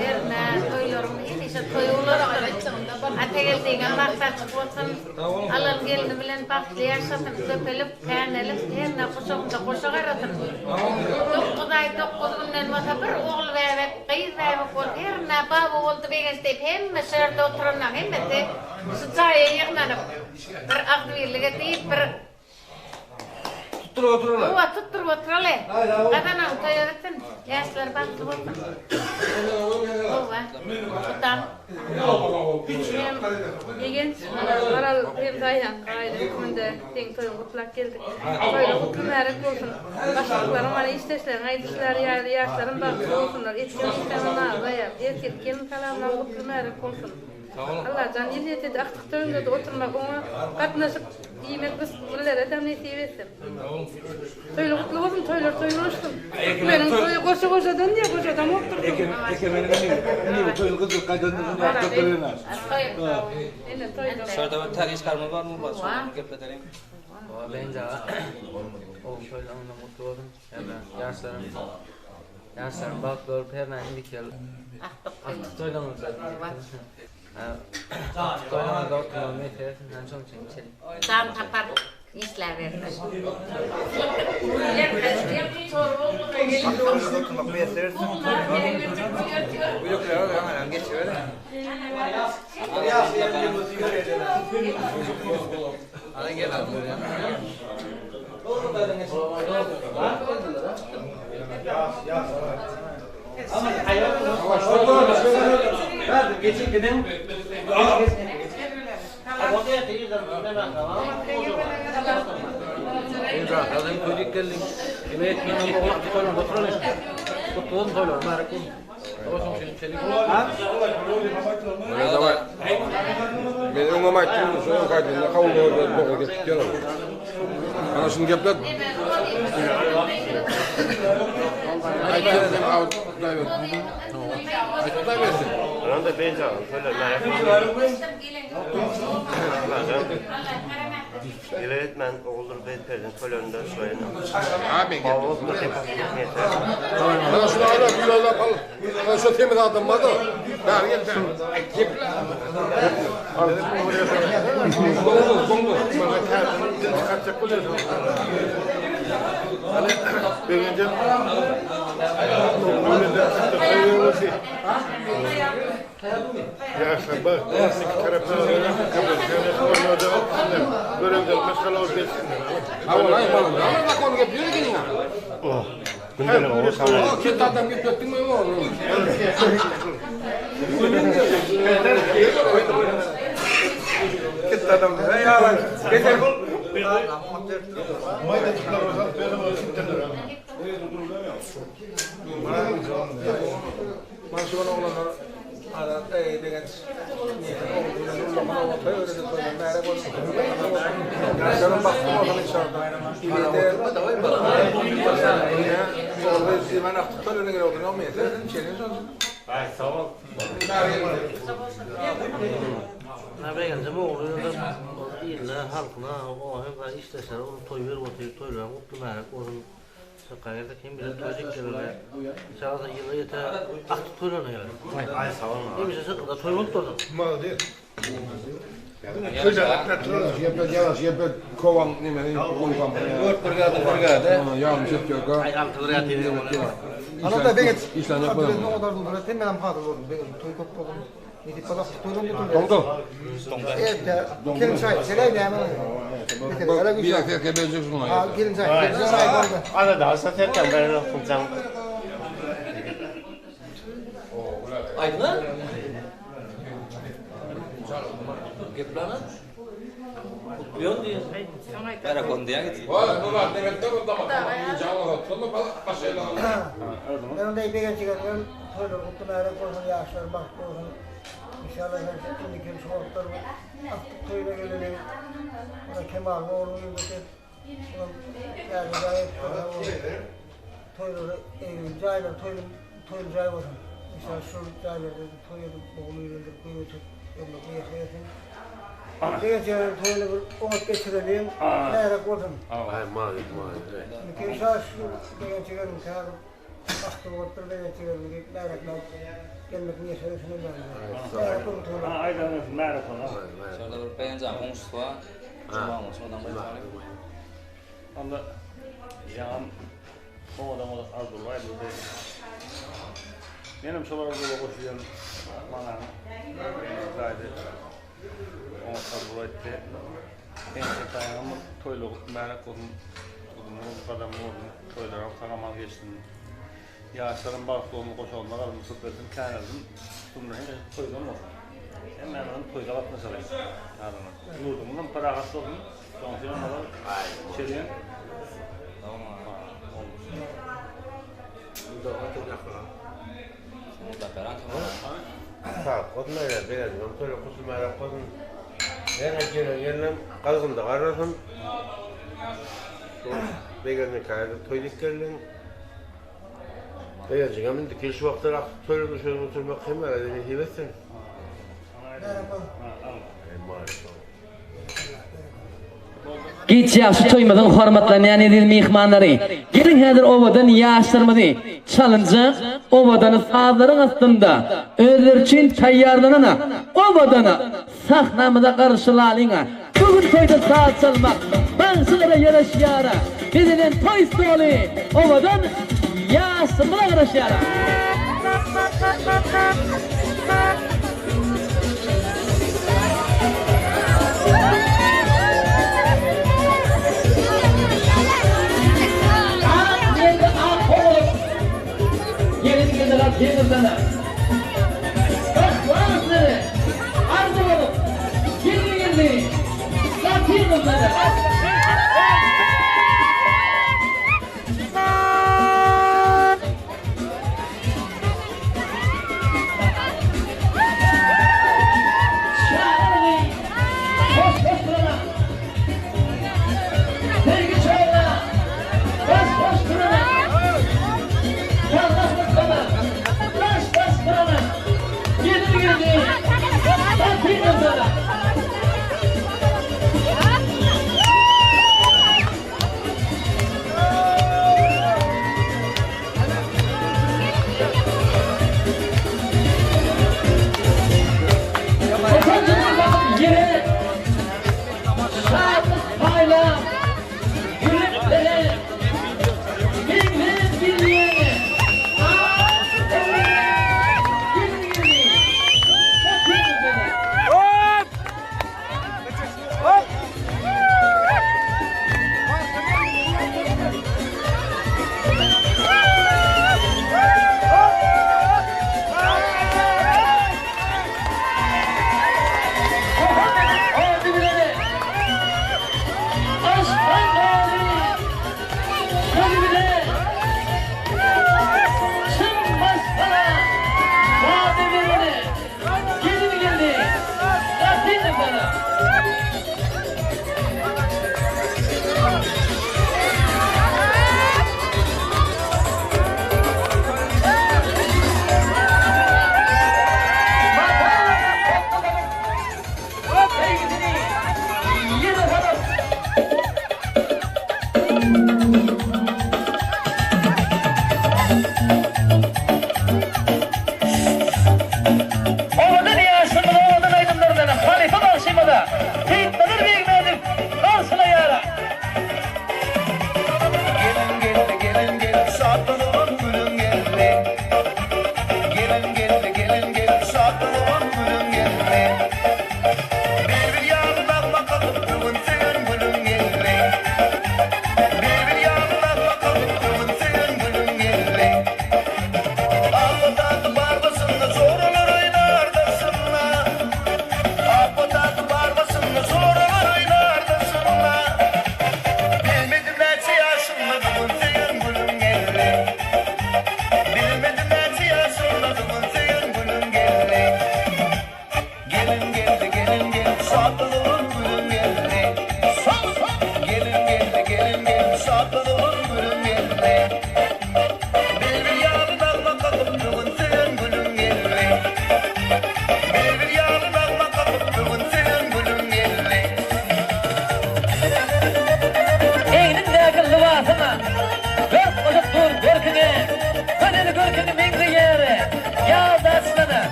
Hernä toýlaryň hemişe toýy bolarsyň. Atageldiňem bagty açyk bolsun. Alan gelni bilen bagtly ýaşasyn, köpelip, känelip, hernä guşagynda goşa garasyn. 9 aý 9 günden bolsa bir ogul bäbek, gyz bäbek bolup, hernä baba boldy Begenç diýip hemme şu ýerde oturanlaň hemmesi şu jaýa ýygnanyp, bir agzybirlik edip, bir Tutduryp oturaly. Hawa, tutduryp oturaly. Gazanan toýa gitsin. Ýaşlar bagtly bolsun. Hawa. Gudam. Hem Begenç, Maral hem Daýhan aýly hökmünde seň toýuňy gutlap geldik. Toýlar gutly mübärek bolsun. Başlyklaryň mana işdeşleriň aýdyşlary ýaly ýaşlarym bagtly bolsunlar. Etýän işleriňe naglaýar. Ertir gelin salamlaň gutly mübärek bolsun. Allajan ýyl ýetedi agtyk toýuňda-da oturmak oňa gatnaşyp iýmek gyssaglylara-da nesip etsin. Toýlar gutly bolsun toýlar toý bolsun. Türkmeniň toýy goşa goşadan diýýär goşadan bolup dursun. Ene toýda. Şurada bir täze işgarymyz bar Nurbat şony gepledeliň. Begenç aga oglum toýlaryňyzam gutly bolsun. Hernä ýaşlaryň ýaşlaryň bagtly bolup hernä indiki ýyl agtyk toýlaryňyzda agtyk toýlaryňyzda oturmagy miýesser etsin. Hany şonuň üçin içelim. Jan tapar işläbersin. Men öňem aýtdym, şu öňki aýdymda kabul boldy, dogry gepip ýör. Ana şuny geplet. Aýtdym, Aýtdy bersin. Anam da benjaň toýlar Ýyl etmän oguldyr gyz perzent toýlarynda şoýun. Ana şunu al, gül al, al. Ana şu temiz adam bar da. Bäri gel, bäri. Geple. Doňdur, doňdur. Begenjem. Ýaşlar bagtly bolsun iki tarapdan görevden maşgala bolup gelsinler. Aý malum. Ana zakon gep ýör ekeniň. Oh. Gündelik o Ket adam gepletdiňmi oglum? Ket adam ýa Getir. Mana şu gün oglanlar Azat eý Begenç niýetini ogly bilen ullakan ogly toý berdi toýlar märek bolsun. Ýaşlaryň bagtly bolsun inşallah. Ilede. Ben aktık toylarına göre oturuyorum. Sen şeyin sonsun. Ay sag bol. Na begenjim ogly ýöne iline halkyna oňa hem zat işdeşleri uly toý berip otyr toýlaryň gutly märek bolsun çakga gelsek hem bize toý dek gelerler inşallah ýyla ýete aktyk toýlaryna geler Ay sag bol. Hemişe çakgada toý bolup dursun. Yavaş yepet kovan nimeni koygan. Dört brigada brigada. Yağmış etkiyor. Ay altı brigada Ana da beget. İşler yapmadım. Ne kadar doldur. Sen benim hazır oldum. Beget toy kop oldum. Nidip bala toyun Dondu. Evet. Gelin çay. Selay da hemen. Bir dakika bezeceksin ona. Ha gelin çay. Gelin çay. Ana da satarken ben okuyacağım. Aydın Geplana. Kutluyor diye. Merak on diye git. Ben onda beget çıkarıyorum. Toylar kutlu märek olsun, yaşlar bahtlı olsun. İnşallah her şimdiki soğuklar aktık toyuna gelelim. Ona Kemal oğlum yürüdü. Ona yani gayet toyları, caylar, toyun, toyun cay olsun. İnşallah şu caylarda toy edip, oğlu yürüdü, kuyu tut, ömrü kuyu yaşayasın. Beget çıkarıyorum, toyunu bir oğut geçirelim. Märek olsun. Ay mavi mavi. Şimdi inşallah şu beget çıkarıyorum, kârım. Bahtlı bolupdyr beget çıkarıyorum diýip märekläp gelmek miýesser etsin Märekläp Ha, aydan märek ola. Şurada bir beğeneceğim komşusu var. Cuma'mız oradan bir Onda yağım owadan owadan arzular edildi. Menem şolar arzuwa goşulýan bana zaýdy. Oňa arzuw etdi. Ençe daýaňam toýlyk märek bolsun. Uzun gadam bolsun. Toýlara sagaman geçsin. Ýaşlaryň bagtly bolsun, goşalmak alym, köpelsin, känelsin. Bunlar hem toýdan bolsun. Hemmämiziň toýda gatnaşaly. Adamlar. Ýurdumyzam parahat bolsun. Soňsuz olar şeýle. Sag bolsun ya begenjim toýlar kutly märek bolsun. Her gelen gelinem gazgynda garasın. Begenjim kaýda toý dik gelin. Begenjim indi kelşi wagtlar aktyk toýlaryny şöyle oturmak hem arada nesip etsin. Ay mavi. Geç ýagşy toýumyzyň hormatlanýan eziz myhmanlary, geliň häzir owadan ýaşlarymyzy çalynjak owadan sazlaryň astynda özleri üçin taýýarlanan owadan sahnamyza garşylalyň. Bu gün toýda saz çalmak bagşylara ýaraşýar. Bezelen toý stoly owadan ýaşlarymyza garaşýar. Ak ýerde ak bolup, gelin gyzylar deňizlere. Başlar sizleri, arzuw bolup, gelin geldi, gaty gyzlary. Çagalygy hoş-hoş durana, sevgi çagyna baş-baş durana, Parlak mutlama, baş-baş.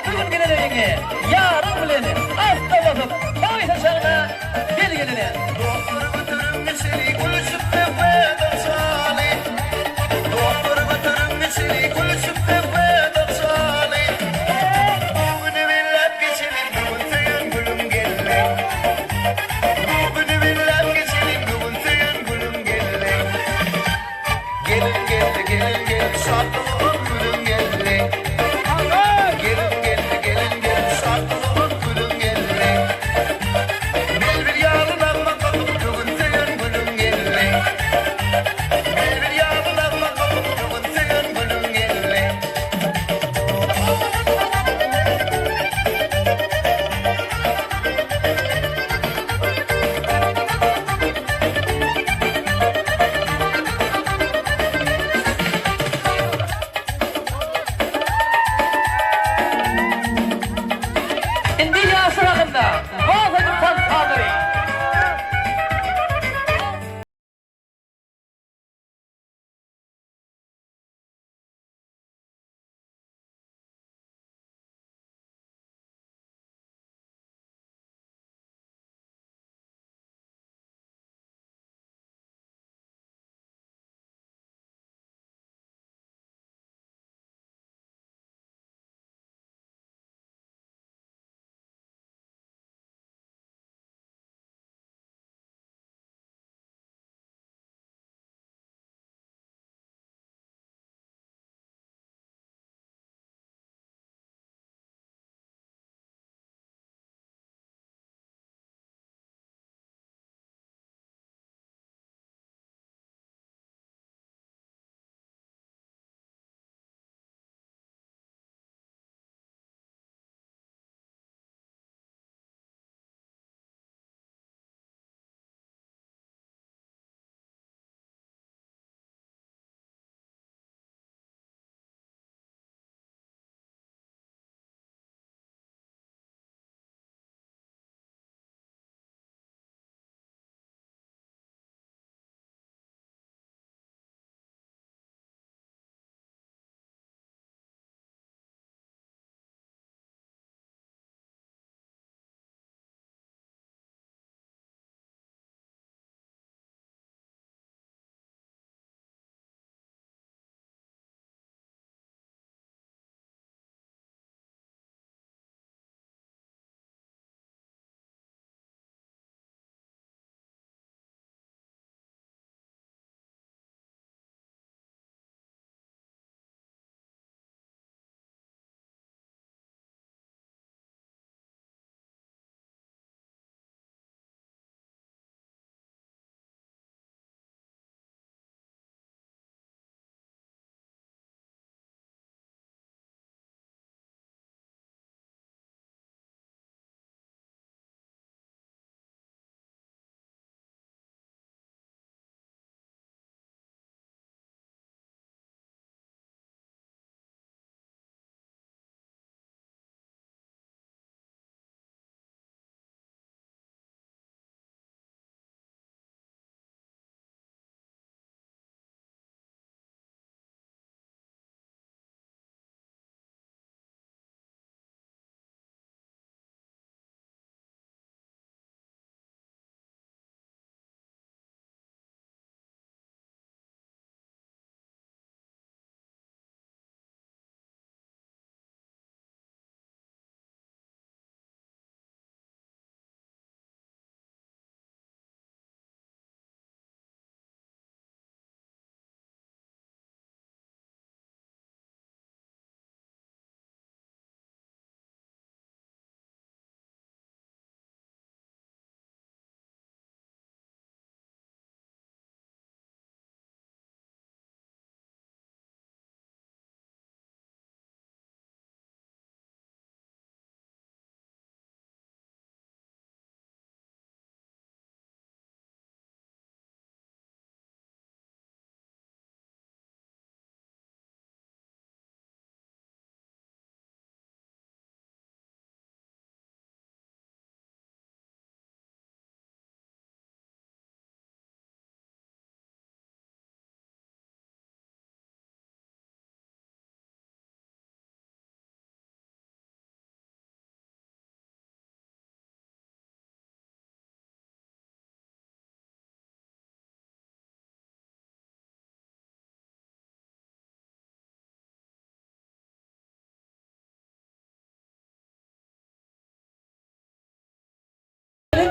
Bu gün gelen öýüňe ýaryň bilen asta basyp toý saçagyna belgilene. Dostlary götürüň içeri gülüşip söhbet açaly. Dostlary götürüň içeri gülüşip söhbet açaly. Bu güni belläp geçeli bu gün söýen gülüm geldi. Bu güni belläp geçeli bu gün söýen gülüm geldi. Gelin geldi gelin geldi şatlygym gülüm geldi. Gelin geldi gelin geldi şatlygym gülüm geldi. Bilbil ýaly nagma kakyp bu gün söýen gülüm geldi. Bilbil ýaly nagma kakyp bu gün söýen gülüm geldi.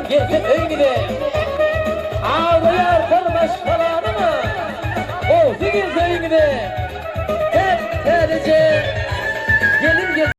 gelse öýňüze. Abraý artar maşgalanyň, gowsy gelse öýňüze. Täp täzeje gelin gelse.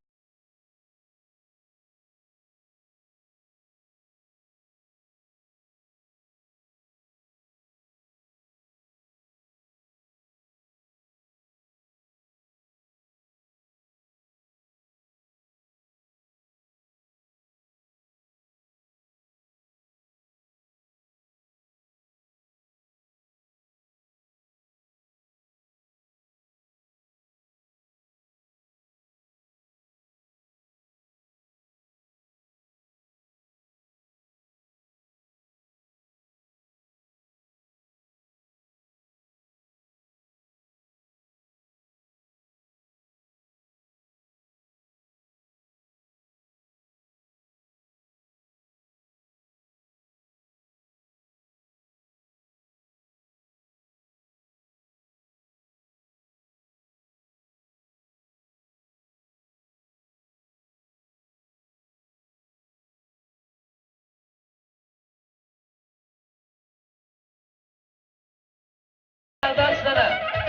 Gardaşlara,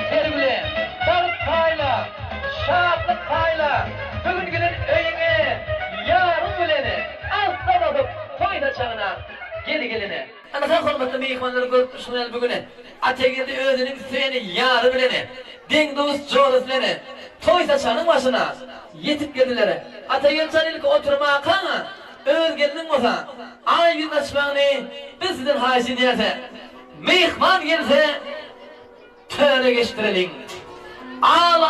sergüle, bagt paýla, şatlyk paýla, bu gün gelen öýüňe ýaryň bilen asla basyp toý saçagyna gel geline. Ynha hormatly myhmanlar görüp durşuňyz ýaly bu gün Atageldi özüniň söýen ýary bilen, deň-duş jorasy bilen toý saçagynyň başyna ýetip geldiler. Atageldi jan ilki oturmakaň öz gelniň bolsa aý ýüzüni açmagyny biz sizden haýyş edýäris. Myhman gelse, töre geçdireliň. Al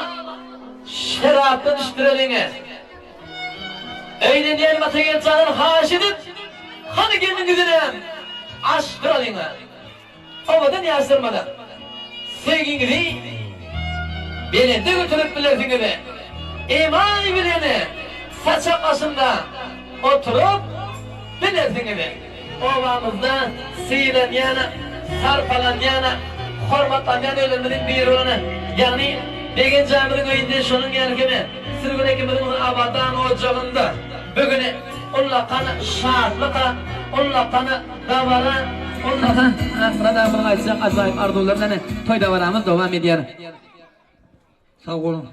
şerapdan içdireliň. Öýlenýän Atageldi jandan haýyş edip, hany gelniň ýüzünem açdyralyň. Owadan ýaşlarymyza söýgiňizi belende göterip bilersiňiz. Emaý bilen saçak başynda oturyp bilersiňiz. Obamyzda sylanýan, sarpalanýan, hormatlanýan öýlerimiziň biri bolan, ýagny Begenç agymyzyň öýünde şonuň ýaly hem Sülgün ekimiziň abadan ojagynda bu gün ullakan şatlyk, ullakan dabara, ullakan Akmyrat agymyzyň aýtjak ajaýyp arzuwlary bilen toý dabaramyz dowam edýär. Sag boluň.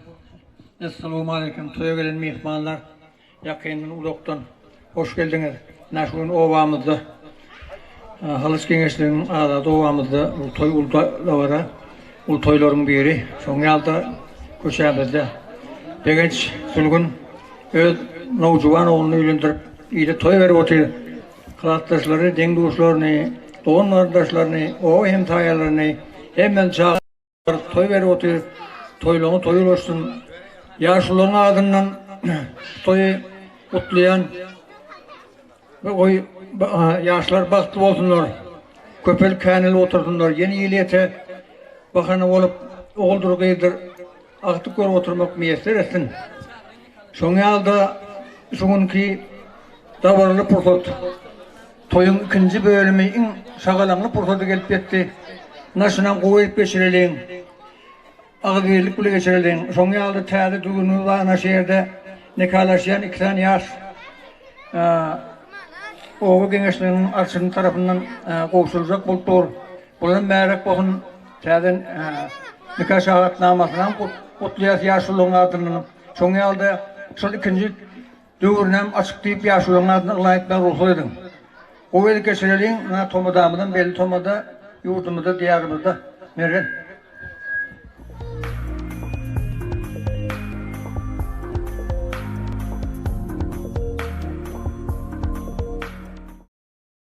Essalawmaleýkim toýa gelen myhmanlar ýakyndan uzakdan hoş geldiňiz. Ine şu gün obamyzda Halaç geňeşliginiň azady obamyzda uly toý uly dabara uly toýlaryň biri. Şoň ýaly-da köçämizde Begenç Sülgün öz nowjuwan ogluny öýlendirip ile toý berip otyr. Klasdaşlary, deň-duşlaryny, dogan-garyndaşlaryny, oba hemsaýalaryny hemmesini çagyryp Toý berip otyr. Toýlaňy toý ulaşsyn. Ýaşulularyň adyndan toýy gutlaýan. We goý ýaşlar bagtly bolsunlar. Köpelip känelip otursynlar. Ýene il ýete bahana bolup oguldyr gyzdyr agtyk görüp oturmak miýesser etsin. Şoň ýaly-da şu günki dabaraly pursat. Toýuň ikinji bölümi iň şagalaňly pursady gelip ýetdi. Naşynam gowy edip geçireliň. Agzybirlik bile geçireliň. Şoň ýaly-da täze düzgünimiz bar, ana şu ýerde nikalaşýan iki sany ýaş oba geňeşliginiň arçyny tarapyndan gowşuryljak bolup dur. Bulam märäk bolsun, täze nika şahadatnamasynam gutlaýas ýaşulularyň adyndan. Şoň ýaly-da şol ikinji Döwrünem açyk diýip ýaşulyň adyny yglan etmäge rugsat ediň. Gowy edip geçireliň, ynha tomadamyzam belli tomada ýurdumyzda diýarymyzda. Mergen.